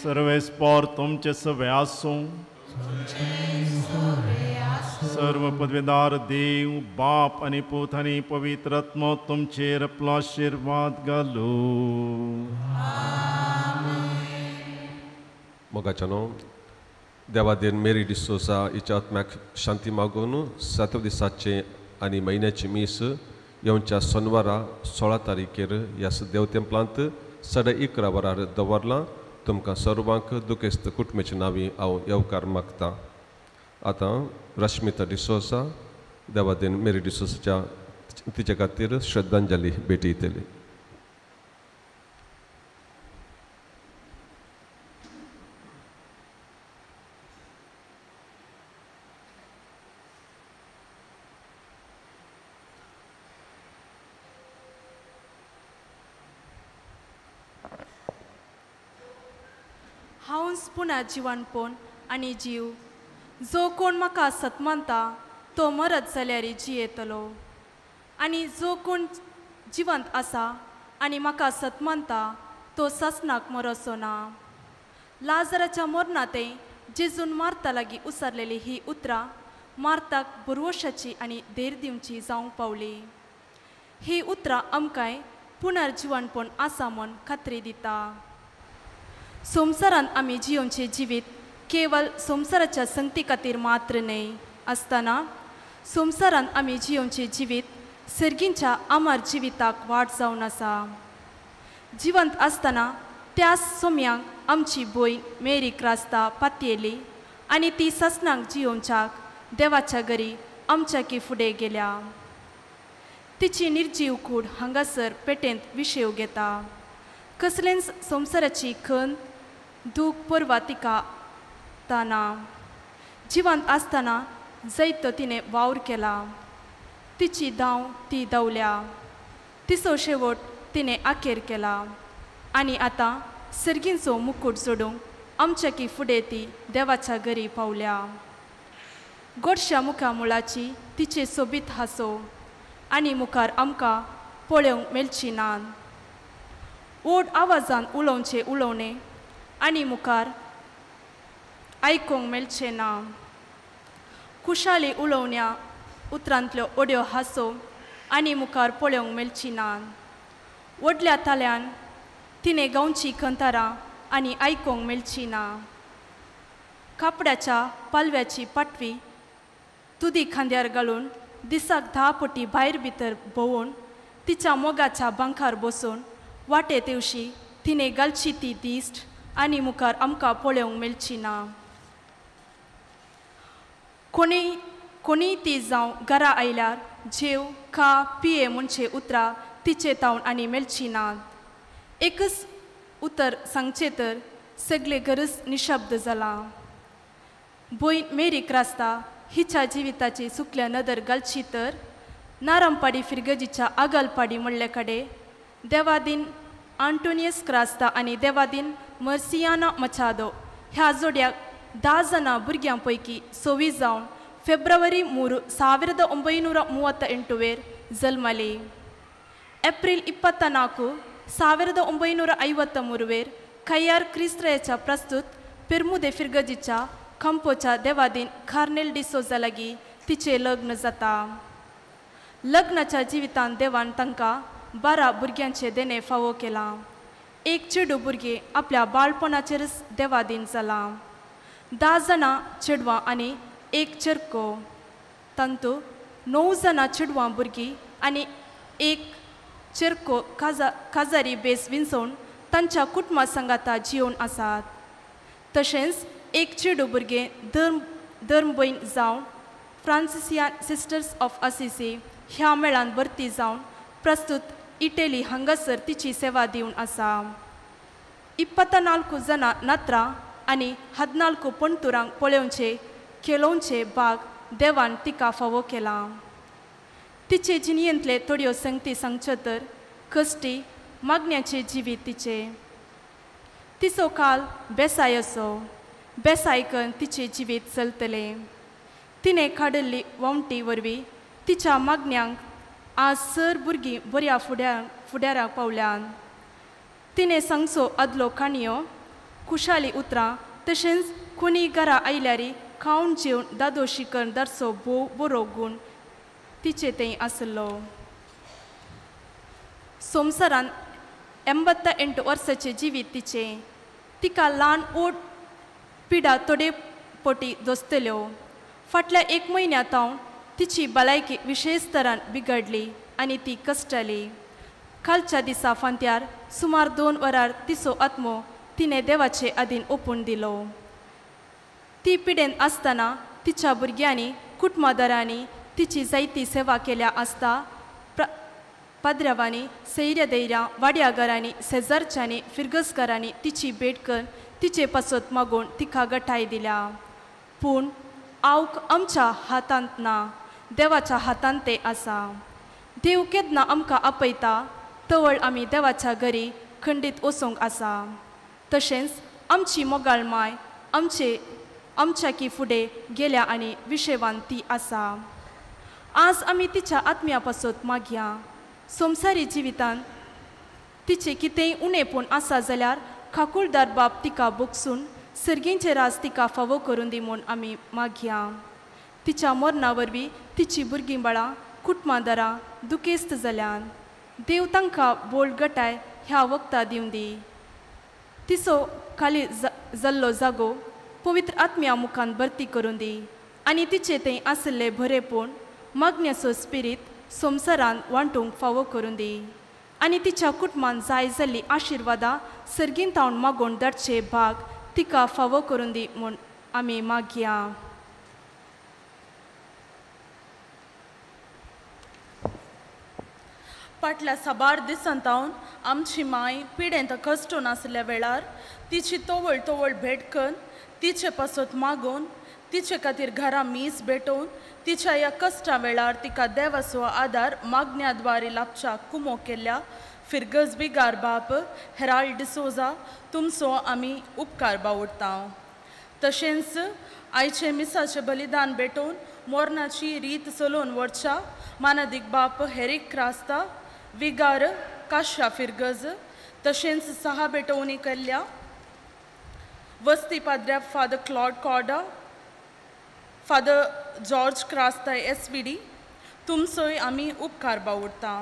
S4: सर्वेस्पोर तुमचे सवे आसूं. सर्व पदवेदार देव बाप आनी पूत आनी पवित्र आत्मो तुमचेर आपलो आशिर्वाद घालू.
S2: मोगाच्यानो देवादेन मेरी डिसोजा हिच्या आत्म्याक शांती मागून सातव्या दिसाचें आनी म्हयन्याची मीस येवच्या सोनवारा 16 तारीखेर ह्या देव तेंपलांत 11:30 वरार दवरलां. तुमकां सर्वांक दुखेस्त कुटुंबाच्या नांवी हांव येवकार मागता. आतां रश्मिता डिसोजा देवादेन मेरी डिसोजाच्या तिच्या खातीर श्रद्धांजली भेटी दितली.
S10: हांवच पुनः जिवनपण आनी जीव, जो कोण म्हाका सत मानता तो मरत जाल्यार जियेतलो, आनी जो कोण जिवंत आसा आनी म्हाका सत मानता तो सासणाक मरचो ना. लाजराच्या मरणांत जेजून मार्ता लागीं उसारलेली ही उतरां मार्ताक भरवशाची आनी धैर्य दिवची जावंक पावली. ही उतरां आमकांय पुनर्जिवनपण आसा म्हूण खात्री दिता. संवसारांत आमी जियोवचें जिवीत केवल संवसाराच्या संगती खातीर मात्र न्हय आसतना संवसारांत आमी जियोवचें जिवीत सर्गींच्या अमर जिविताक वाट जावन आसा. जिवंत आसतना त्या सोम्यांक आमची भयण मेरी क्रास्ता पातयेली आनी ती सासणाक जियोवच्याक देवाच्या घरी आमच्याकी फुडें गेल्या. तिची निर्जीव कूड हांगासर पेटेंत विशेव घेता. कसलेंच संवसाराची खंत दूख परवा तिका ताना. जिवंत आसतना जैत तिणें वावर केला. तिची धांव ती धांवल्या. तिचो शेवट तिणें आखेर केला आनी आतां सर्गींचो मुकूट जोडूंक आमच्याकी फुडें ती देवाच्या घरी पावल्या. गोडश्या मुखामुळाची तिचे सोबीत हांसो आनी मुखार आमकां पळोवंक मेळची ना. व्हड आवाजान उलोवचें उलोवणें आनी मुखार आयकूंक मेळचें ना. खुशाली उलोवण्या उतरांतल्यो ओड्यो हांसो आनी मुखार पळोवंक मेळची ना. व्हडल्या ताल्यान तिणें गावची खंतारां आनी आयकूंक मेळची ना. कापडाच्या पालव्याची पाटवी तुदी खांद्यार घालून दिसाक 10 पटी भायर भितर भोंवून तिच्या मोगाच्या बांकार बसून वाटे तेवशी तिणें घालची ती दिश्ट आनी मुखार आमकां पळोवंक मेळची ना. कोणी कोणीय ती जावं घरा आयल्यार जेव खा पिये म्हणचे उतरां तिचे तावन आनी मेळची नात. एकच उतर सांगचें तर सगळें गरज निशब्द जालां. भयण मेरी क्रास्ता हिच्या जिविताची सुकल्या नदर घालची तर नारमपाडी फिरगजीच्या आगलपाडी म्हणले कडेन देवादीन आंटोनियस क्रास्ता आनी देवादीन मर्सियाना मचादो ह्या जोड्याक 10 जाणां भुरग्यां पैकी 26 जावन फेब्रुवारी 3, 1938 जल्मली. एप्रिल 24, 1953 खय्यार क्रिस्त्राच्या प्रस्तुत पेरमुदे फिरगजीच्या कंपोच्या देवादीन कार्नेल डिसोजा लागीं तिचें लग्न जाता. लग्नाच्या जिवितांत देवान तांकां 12 भुरग्यांचें देणें फावो केलां. एक चेडूं भुरगें आपल्या बाळपणाचेरच देवादीन जालां. 10 जाणां चेडवां आनी एक चेरको, तातूंत 9 जाणां चेडवां भुरगीं आनी एक चेरको काजारी बेस विंचोवन तांच्या कुटुंबा सांगाता जियोवन आसात. तशेंच एक चेडूं भुरगें धर्मभयण जावन फ्रांसिसियान सिस्टर्स ऑफ असिसी ह्या मेळान भरती जावन प्रस्तुत इटली हांगासर तिची सेवा दिवन आसा. 24 जाणां नात्रां आनी 14 पणतुरांक पळोवचें खेळोवचें बाग देवान तिका फावो केलां. तिचे जिणयेंतले थोड्यो संगती सांगच्यो तर कश्टी मागण्याचें जिवीत तिचें. तिचो काल बेसाय असो बेसाय करून तिचें जिवीत चलतलें. तिणें काडिल्ली वावटी वरवीं तिच्या मागण्यांक आज सर भुरगीं बऱ्या फुडाराक पावल्यान. तिणें सांगचो आदलो काणयो खुशाली उतरां तशेंच कोणी घरा आयल्यार खावन जेवन दादोशी करून दरचो भोव बरो गूण तिचे थंय आसलो. संवसारान 88 वर्साचें जिवीत तिचें. तिका ल्हान ओड पिडा थोडे पटी दोसतल्यो. फाटल्या एक म्हयन्या तावन तिची भलायकी विशेश तरान बिगडली आनी ती कश्टली. कालच्या दिसा फांत्यार सुमार 2 वरार तिचो आत्मो तिणें देवाचे आदीन ओपून दिलो. ती पिडेन आसतना तिच्या भुरग्यांनी कुटुंबादारांनी तिची जायती सेवा केल्या आसता. पाद्र्यावांनी सैर्या दैर्या वाड्या घरांनी शेजारच्यांनी फिरगसकारांनी तिची भेट करून तिचे पासत मागून तिका गठाय दिल्या. पूण आवक आमच्या हातांत ना, देवाच्या हातांत तें आसा. देव केन्ना आमकां आपयता तवळ आमी देवाच्या घरी खंडीत वचूंक आसा. तशेंच आमची मोगाळ माय आमचे आमच्या की फुडें गेल्या आनी विशेवान ती आसा. आज आमी तिच्या आत्म्या पासत मागया. संवसारी जिवितान तिचें कितेंय उणेपण आसा जाल्यार खाकुलदार बाप तिका बोगसून सर्गींचे राज तिका फावो करून दी म्हूण आमी मागया. तिच्या मरणा वरवीं तिची भुरगीं बाळां कुटुंबादारां दुखेस्त जाल्यान देव तांकां बोल गटाय ह्या वखदां दिवन दी. तिचो खाली जाल्लो जागो पवित्र आत्म्या मुखान भरती करून दी आनी तिचे थंय आशिल्लें बरेपण मागण्याचो स्पिरीत संवसारान वांटूंक फावो करून दी आनी तिच्या कुटुंबान जाय जाल्ली आशिर्वादां सर्गीन तावन मागून धाडचे भाग तिका फावो करून दी म्हूण आमी मागया.
S11: फाटल्या साबार दिसां तावन आमची माय पिडेंत कश्टून आशिल्ल्या वेळार तिची तवळ तवळ भेट करून तिचे पासत मागून तिचे खातीर घरा मीस भेटोवन तिच्या ह्या कश्टा वेळार तिका देवाचो आदार मागण्या द्वारे लाभच्या कुमो केल्ल्या फिरगज बिगार बाप हेराल्ड डिसोजा तुमचो आमी उपकार बावडटा. तशेंच आयचे मिसाचें बलिदान भेटोवन मोरनाची रीत चलोवन व्हरच्या मानादीक बाप हेरीक क्रास्ता विगार काशा फिरगज तशेंच सहा भेटवणी केल्ल्या वस्ती पाद्र्या father Claude Corda father George Crasta SVD तुमचोय आमी उपकार बावडटा.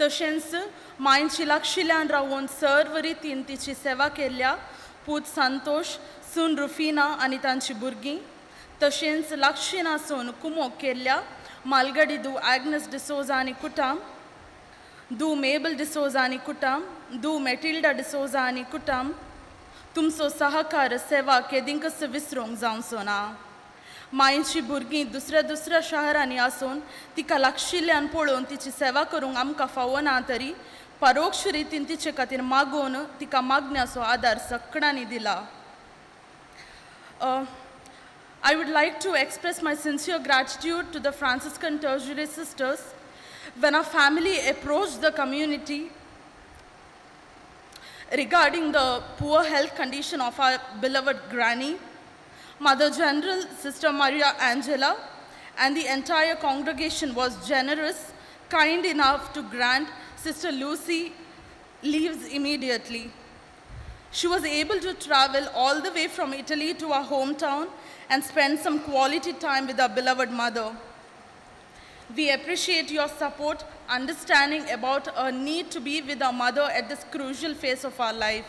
S11: तशेंच मांयची लागशिल्ल्यान रावून सर्व रितीन तिची सेवा केल्ल्या पूत संतोष सून रुफिना आनी तांची भुरगीं तशेंच लागशीन आसून कुमोक केल्ल्या मालगडी दू आग्नेस डिसोजा आनी कुटाम दू मेबल डिसोजा आनी कुटाम दू मेटिल्डा डिसोजा आनी कुटाम तुमचो सहकार सेवा केदींकच विसरूंक जावचो ना. मांयची भुरगीं दुसऱ्या दुसऱ्या शहरांनी आसून तिका लागशिल्ल्यान पळोवन तिची सेवा करूंक आमकां फावना तरी परोक्ष रितीन तिचे खातीर मागोवन तिका मागण्याचो आदार सगळ्यांनी दिला. I would like to express my sincere gratitude to the Franciscan Tertiary Sisters. When our family approached the community regarding the poor health condition of our beloved granny, Mother General Sister Maria Angela and the entire congregation was generous, kind enough to grant Sister Lucy leaves immediately. She was able to travel all the way from Italy to our hometown and spend some quality time with our beloved mother. We appreciate your support, understanding about our need to be with our mother at this crucial phase of our life.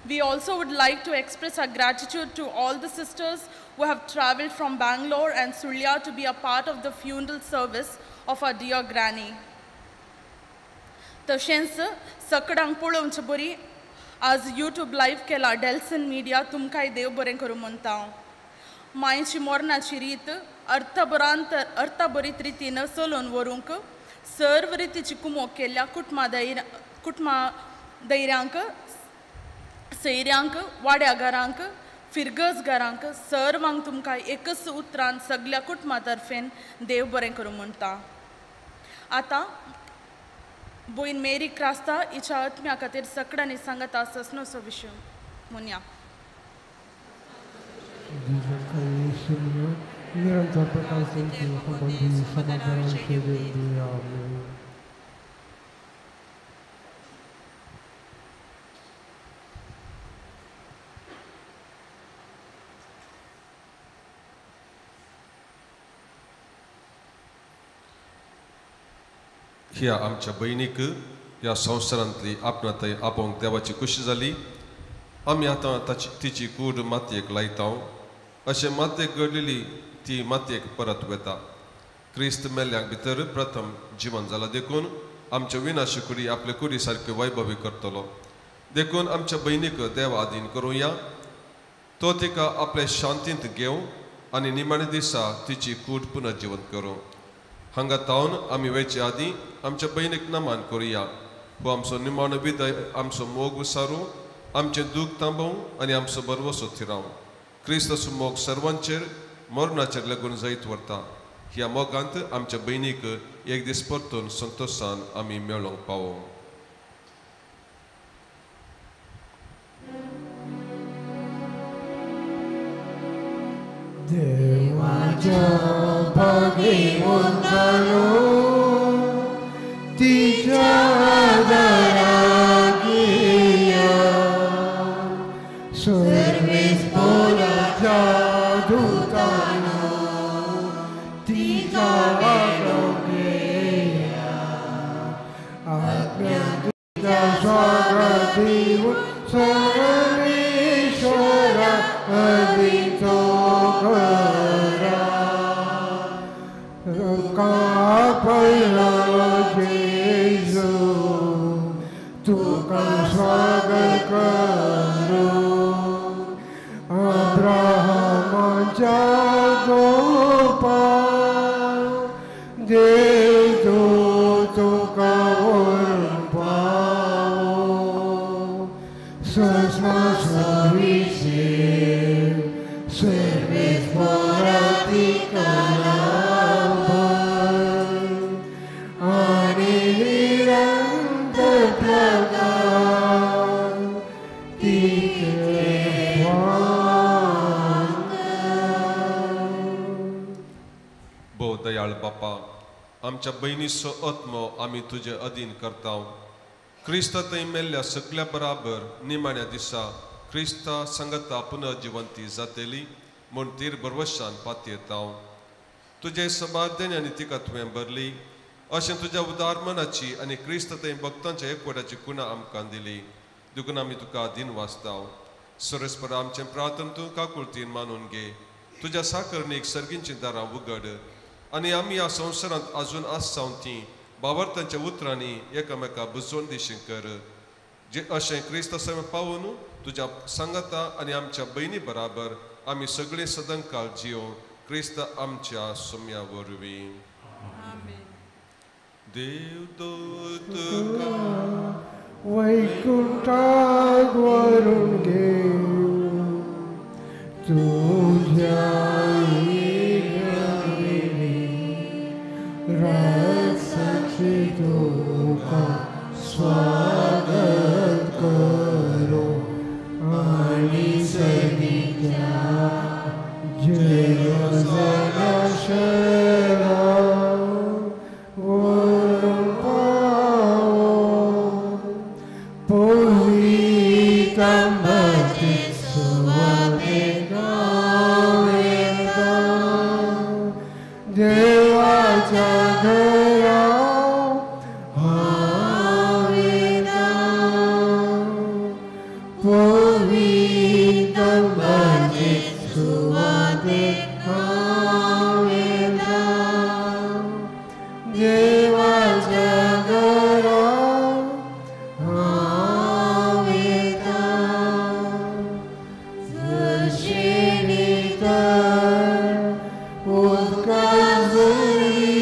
S11: We also would like to express our gratitude to all the sisters who have traveled from Bangalore and Surya to be a part of the funeral service of our dear granny. तशेंच सकडांक पळोवचे बरी आज YouTube live केला डेल्सन media तुमकांय देव बरें करूं म्हणटा. मांयची मरणाची रीत अर्थभरीत रितीन चलोवन व्हरूंक सर्व रितीची कुमोक केल्ल्या कुटुंबा दैर्यांक सैऱ्यांक वाड्या घरांक फिरगज घरांक सर्वांक तुमकां एकच उतरान सगल्या कुटुंबा तर्फेन देव बरें करूं म्हणटा. आतां भयण मेरी क्रास्ता हिच्या आत्म्या खातीर सगळ्यांनी सांगता ससनोसो विशय म्हणया.
S2: ह्या आमच्या भयणीक ह्या संवसारांतली आपणा थंय आपोवंक देवाची खुशी जाली. आमी आतां ताची तिची कूड मातयेक लायता. अशें मातयेक घडलेली ती मातयेक परत वता. क्रिस्त मेल्ल्यांक भितर प्रथम जिवन जाला देखून आमच्या विनाशी कुडी आपले कुडी सारकी वैभवी करतलो. देखून आमच्या भयणीक देव आदीन करुया. तो तिका आपले शांतींत घेवं आनी निमाणे दिसा तिची कूड पुनर्जिवन करूं. हांगा तावन आमी वयचे आदीं आमच्या भयणीक नमान करुया. हो आमचो निमाणो विदय आमचो मोग विसारूं, आमचें दूख थांबोवं आनी आमचो भरवसो थिरावं. क्रिस्ताचो मोग सर्वांचेर मरणाचेर लागून जैत व्हरता. ह्या मोगांत आमच्या भयणीक एक दीस परतून संतोशान आमी मेळोवंक पावोवं.
S3: देवाच्या भागेवंतानो तिच्या दाराक येया, सर्वेस्पोराच्या दुतानो तिच्या वागोवंक येया, आत्म्या तुज्या स्वागत दिवन परमेश्वरा अदिचो करा. तुका पयलो जेजू तुका स्वागत करूं, अब्राहमाच्या गोपान देव तुका व्हरून पावो, सस्मा सविशेष सर्वेस्पोरा तिका लाभय आनी निरंतर प्रगान तिचे वांग.
S2: भोव दयाळ बापा, आमच्या भयणीचो आत्मो आमी तुजे अधीन करता. क्रिस्ता थंय मेल्ल्या सगल्या बराबर निमाण्या दिसा क्रिस्ता सांगता पुनर्जिवंती जातली म्हूण तीर भरवशान पातयेता. तुजे सबादेन आनी तिका तुवें भरली अशें तुज्या उदार मनाची आनी क्रिस्त थंय भक्तांच्या एकवटाची कुणा आमकां दिली. देखून आमी तुका अधीन वाचता. सरस्पर आमचें प्रार्थन तूं काकुळतीन मानून घे. तुज्या साकरणीक सर्गींचीं दारां उगड आनी आमी ह्या संवसारांत आजून आसाव तीं बावरतांच्या उतरांनी एकामेका बुजोवन दिशी कर. जे अशें क्रिस्त समेत पावून तुज्या सांगाता आनी आमच्या भयणी बराबर आमी सगळीं सदांकाळ जियों क्रिस्त आमच्या सोम्या वरवीं. देव तुका
S3: वैकुंठाक व्हरून घेवं, तुज्या राजसाक्षी तुका स्वागत करूं आनी सर्गीच्या जेरुसलेमा शहराक व्हरून पावोवं, पवित्र आंब्याचे सुवातेक हांव येता, देवाच्या घरा हांव येता, पवित्र आंब्याचे सुवातेक हांव येता, देवाच्या घरा हांव येता. जशें नितळ उदका झरी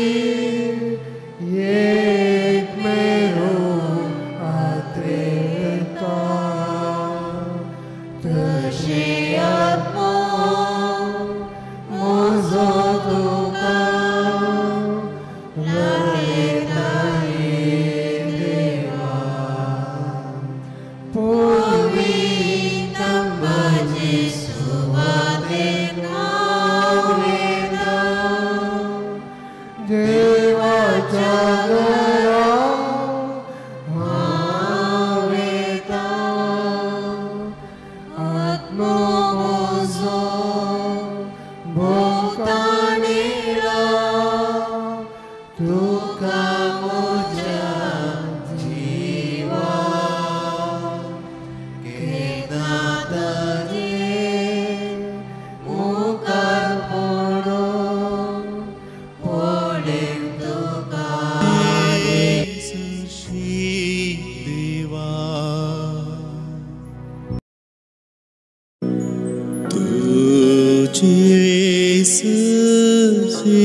S3: सरशी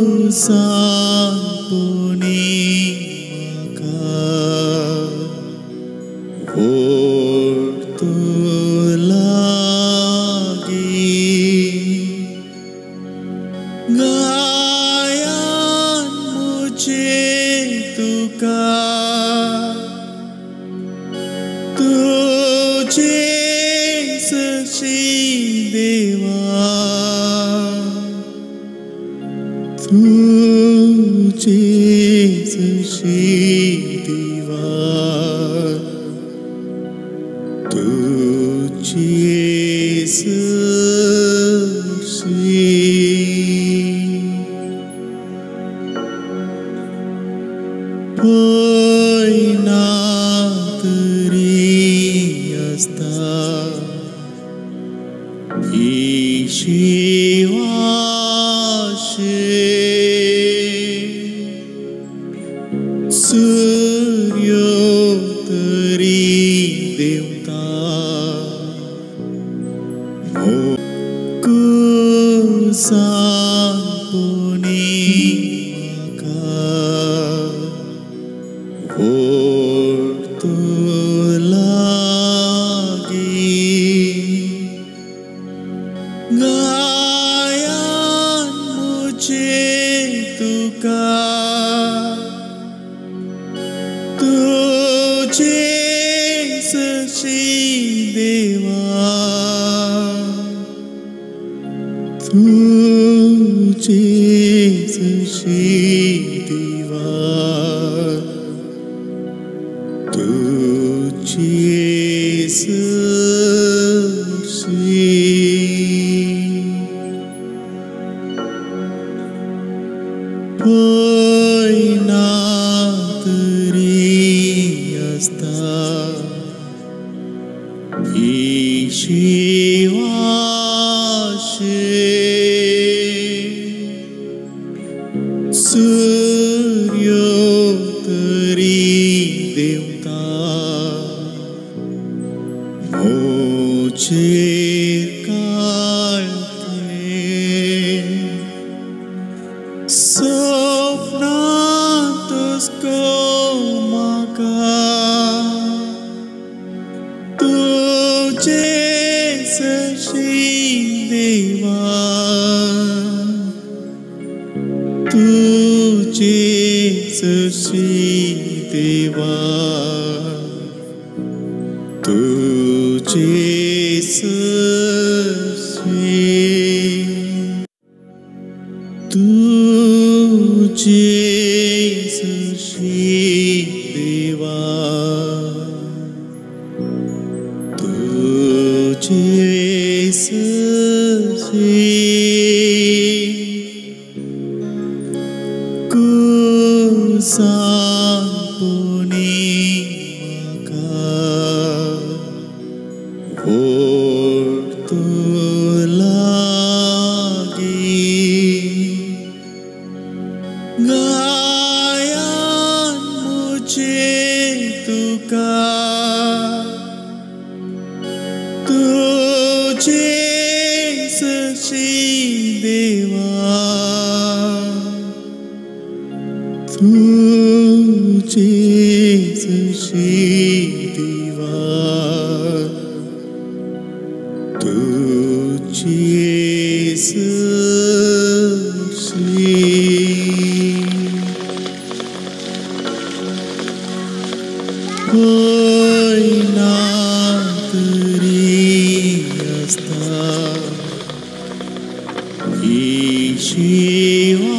S3: कुसान पुणी म्हाका ओडतो लागीं गायान मुझे तुका तुझे सशी देवा तुझे सशी देवा तुझे सशी पयना तरी आसता ही शिवाशे सूर्यो तरी देवता कुसान पुणी म्हाका ओडतो लागीं गायान मुझे तुका तुझे सशी देवा तुझे सशी देवा तुझे सशी पयना तरी आसता ही शिवाशे सूर्यो तरी देवता मोचेर काळटे सपनांतच गो म्हाका तुझे सशी देवा तुझे सशी देवा तुझे सशी तुझे सशी देवा तुझे सशी कुसान पुणी म्हाका ओडतो लागीं गायान मुझे तुका तुझे सशी देवा तुझे सशी देवा तुझे सशी पयना तरी आसता ही शिवाशे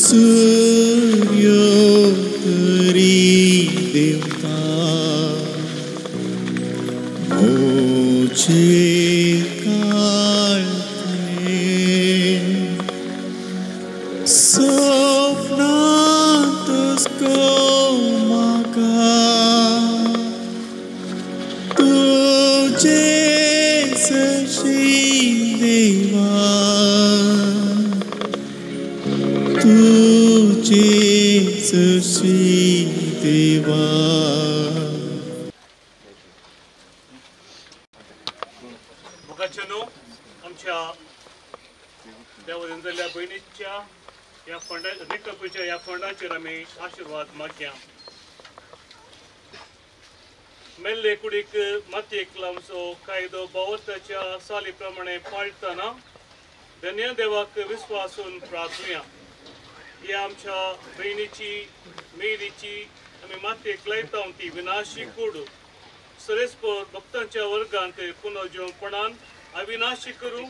S3: सूर्यो तरी देवता मोचेर काळटे सपनांतच गो म्हाका तुझे सशी देवा तुझे सशी
S12: देवा.
S9: मुखाच्यानो आमच्या देवान जाल्ल्या भयणीच्या ह्या फंडा निकपूच्या ह्या फंडाचेर आमी आशिर्वाद मागया. मेल्ले कुडीक मातयेक लावचो कायदो बावताच्या साली प्रमाणे पाळटना धन्य देवाक विस्वासून प्रार्थुया. ही आमच्या भयणीची मेरीची आमी मातयेक लायता ती विनाशी कूड सरेस्पर भक्तांच्या वर्गांत पुनर्जीवपणान अविनाशी करूं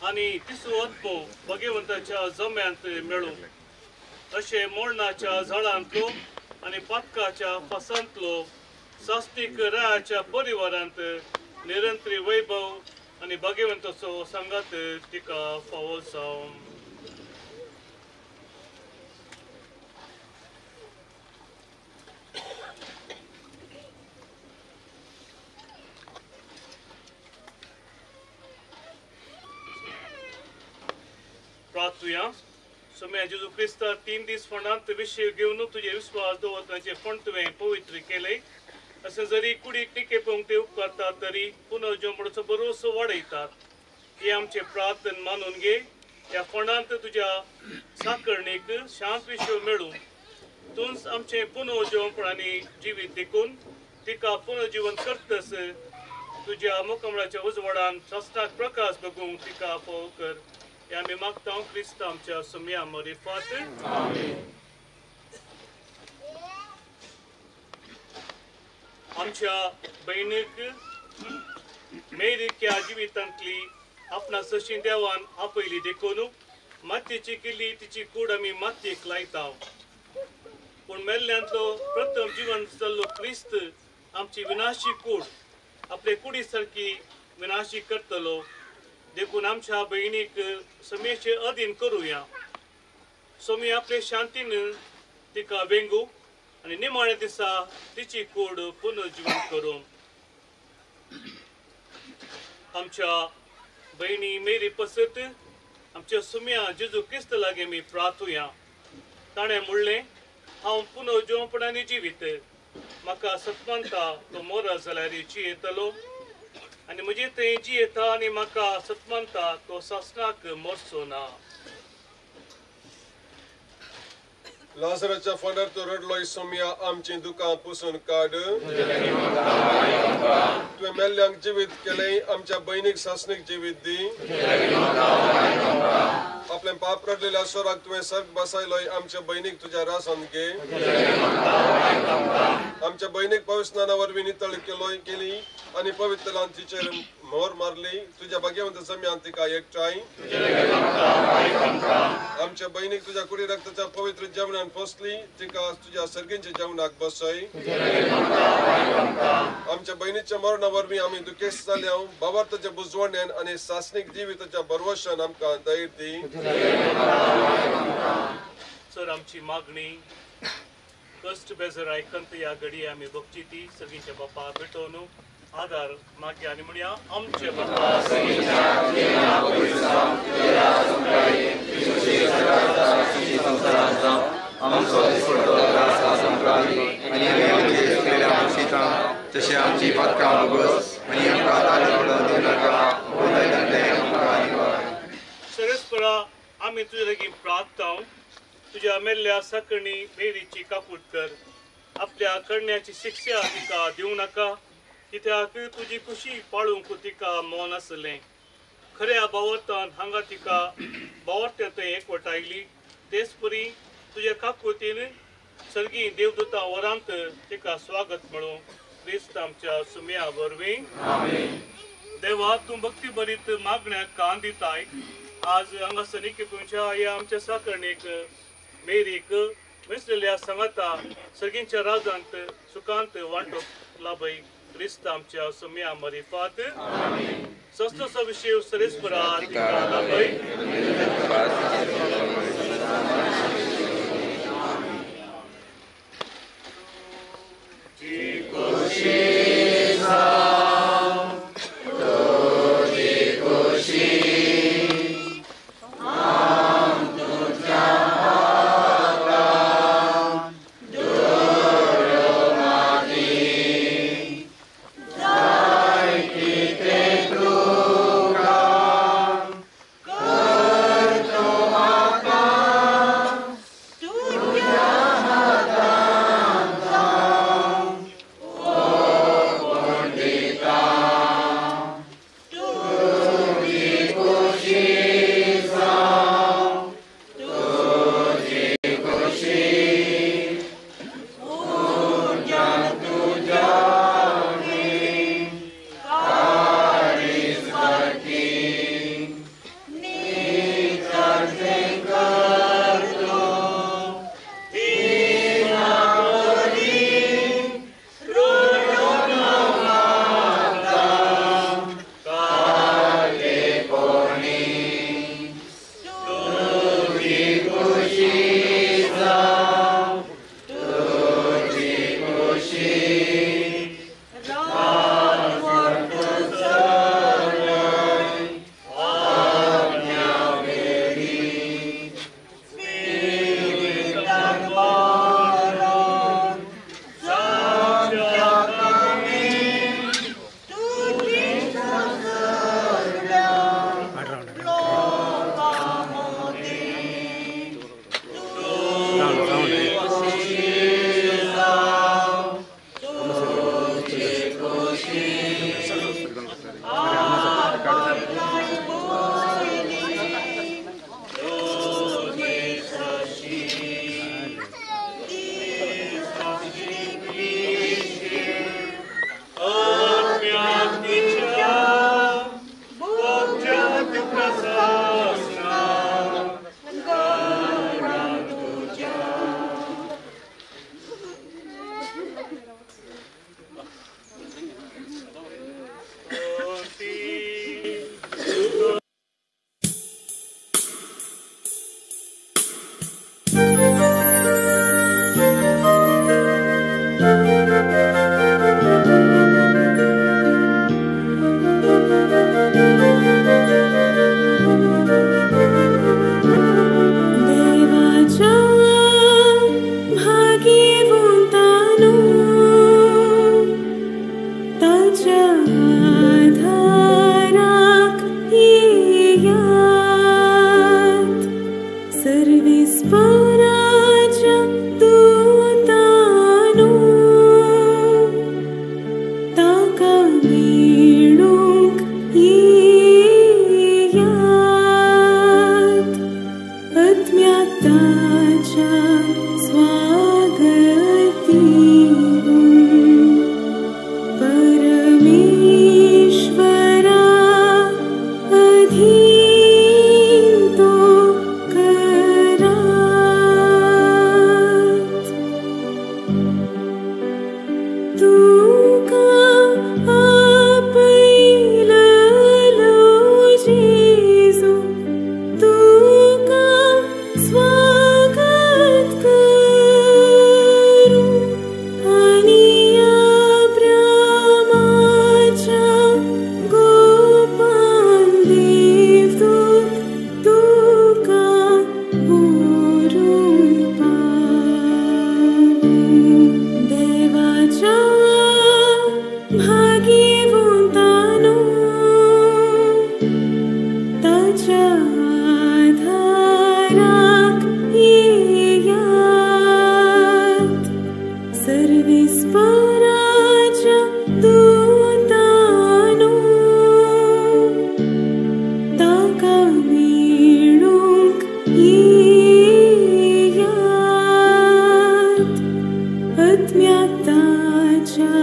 S9: आनी तिसरो आत्मो भगवंताच्या जम्यांत मेळूं. अशें मोडणाच्या झाडांतलो आनी पातकाच्या फासांतलो सास्तीक रायाच्या परिवारांत निरंतरी वैभव आनी भगवंताचो सांगात तिका फावो जावं. प्रार्थुया. सोम्या जेजू क्रिस्ता 3 दीस फंडांत विशय घेवन तुजे विस्वास दवरताचे फंड तुवें पवित्र केले. अशें जरी कुडीक टिके पळोवंक ते उपकारतात तरी पुनर्जन्माचो भरोसो वाडयतात. ही आमचे प्रार्थन मानून घे. ह्या फंडांत तुज्या साकरणीक शांत विशय मेळूं. तूंच आमचें पुनर्जन्मपण आनी जिवीत देखून तिका पुनर्जीवन करतस तुज्या मुखमळाच्या उजवाडान सासणाक प्रकाश बगूंक तिका फावो कर. हे आमी मागता क्रिस्त आमच्या सुम्या मरिफात. आमच्या भयणीक मेरीक ह्या जिवितांतली आपणा सशी देवान आपयली देखून मातयेची केली तिची कूड आमी मातयेक लायता. पूण मेल्ल्यांतलो प्रथम जिवन जाल्लो क्रिस्त आमची विनाशी कूड आपले कुडी सारकी विनाशी करतलो. देखून आमच्या भयणीक समेचे अधीन करुया. सोमी आपले शांतीन तिका वेंगू आनी निमाण्या दिसा तिची कूड पुनर्जीवन करूं. आमच्या भयणी मेरी पसत आमच्या सुम्या जेजू क्रिस्त लागीं आमी प्रार्थुया. ताणें म्हणलें, हांव पुनर्जीवपणांनी जिवीत, म्हाका सतमानता तो मोरा जाल्यार जियेतलो आनी म्हजे थंय जियेता आनी म्हाका सतमानता तो सासणाक मरचो ना.
S2: लाजराच्या फोंडार तो रडलोय सोम्या आमची दुकां पुसून काड. तुवें मेल्ल्यांक जिवीत केलें, आमच्या भयणीक सासणीक जिवीत दी. आपलें पाप रडलेल्या सोराक तुवें सर्ग बसायलोय, आमच्या भयणीक तुज्या रासान घे. आमच्या भयणीक पवित्र वरवीं नितळ केली आनी पवित्रलान तिचेर मोहर मारली. तुज्या भाग्यवंत जम्यान तिका एकठांय. आमच्या भयणीक तुज्या कुडी रक्ताच्या पवित्र जेवणान पोसली, तिका तुज्या सर्गींच्या जेवणाक बसय. आमच्या भयणीच्या मरणा वरवीं आमी दुखेस्त जाल्या. बाबार्थाच्या बुजवण्यान आनी सासणीक जिविताच्या भरवशान आमकां धैर्य दी.
S9: सर आमची मागणी कश्ट बेजर आयकंत ह्या घडी आमी भोगची ती सर्गीच्या बापा भेटोवन आधार मागया आनी म्हणया आमचे बापा
S3: तशें आमची पातकां उगस आनी आमकां ताळी पडोवन दिवं नाका.
S9: सरस्परा आमी तुजे लागीं प्रार्थता. तुज्या मेल्ल्या साकरणी मेरीची काकूट कर. आपल्या करण्याची शिक्षा तिका दिवं नाका, कित्याक तुजी खुशी पाळूंक तिका मन आसलें. खऱ्या बावरतान हांगा तिका बावरत्या थंय एकवटायली. तेच परी तुज्या काकुतीन सर्गी देवदूता वरांत तिका स्वागत मेळूं. क्रिस्त आमच्या सुम्या वरवीं. देवा, तूं भक्ती भरीत मागण्याक कान दिताय. आज हांगासर निकेपुच्या ह्या आमच्या साकरणीक मेरीक मेसलेल्या सांगाता सर्गींच्या राजांत सुखांत वांटो लाभय. क्रिस्त आमच्या सुम्या मरिफात. सस्तो विशय सरेस्परा तिका लाभय.
S3: तुझी
S6: सर्वेस्पराच्या दूतानो ताका मेळूंक येयात आत्म्याक ताच्या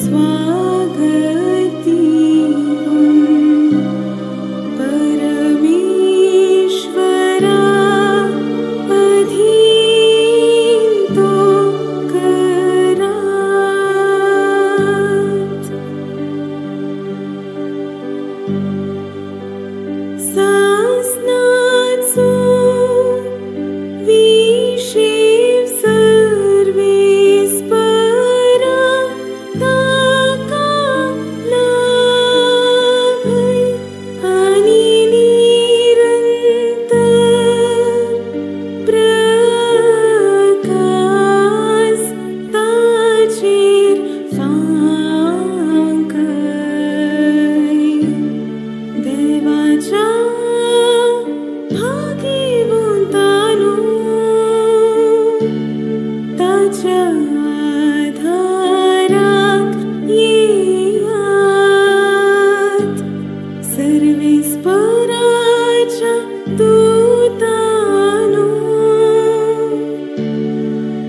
S6: स्वागत दिवन परमेश्वरा अधीन तो करात. सासनाचो विशेव सर्वेस्परा ताका लाभय आनी निरंतर प्रकाश ताचेर फांकय. देवाच्या भाग्यवंतानो ताच्या आधाराक येयात सर्वेस्पराच्या दूतानो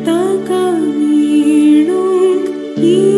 S6: ताका मेळूंक येयात.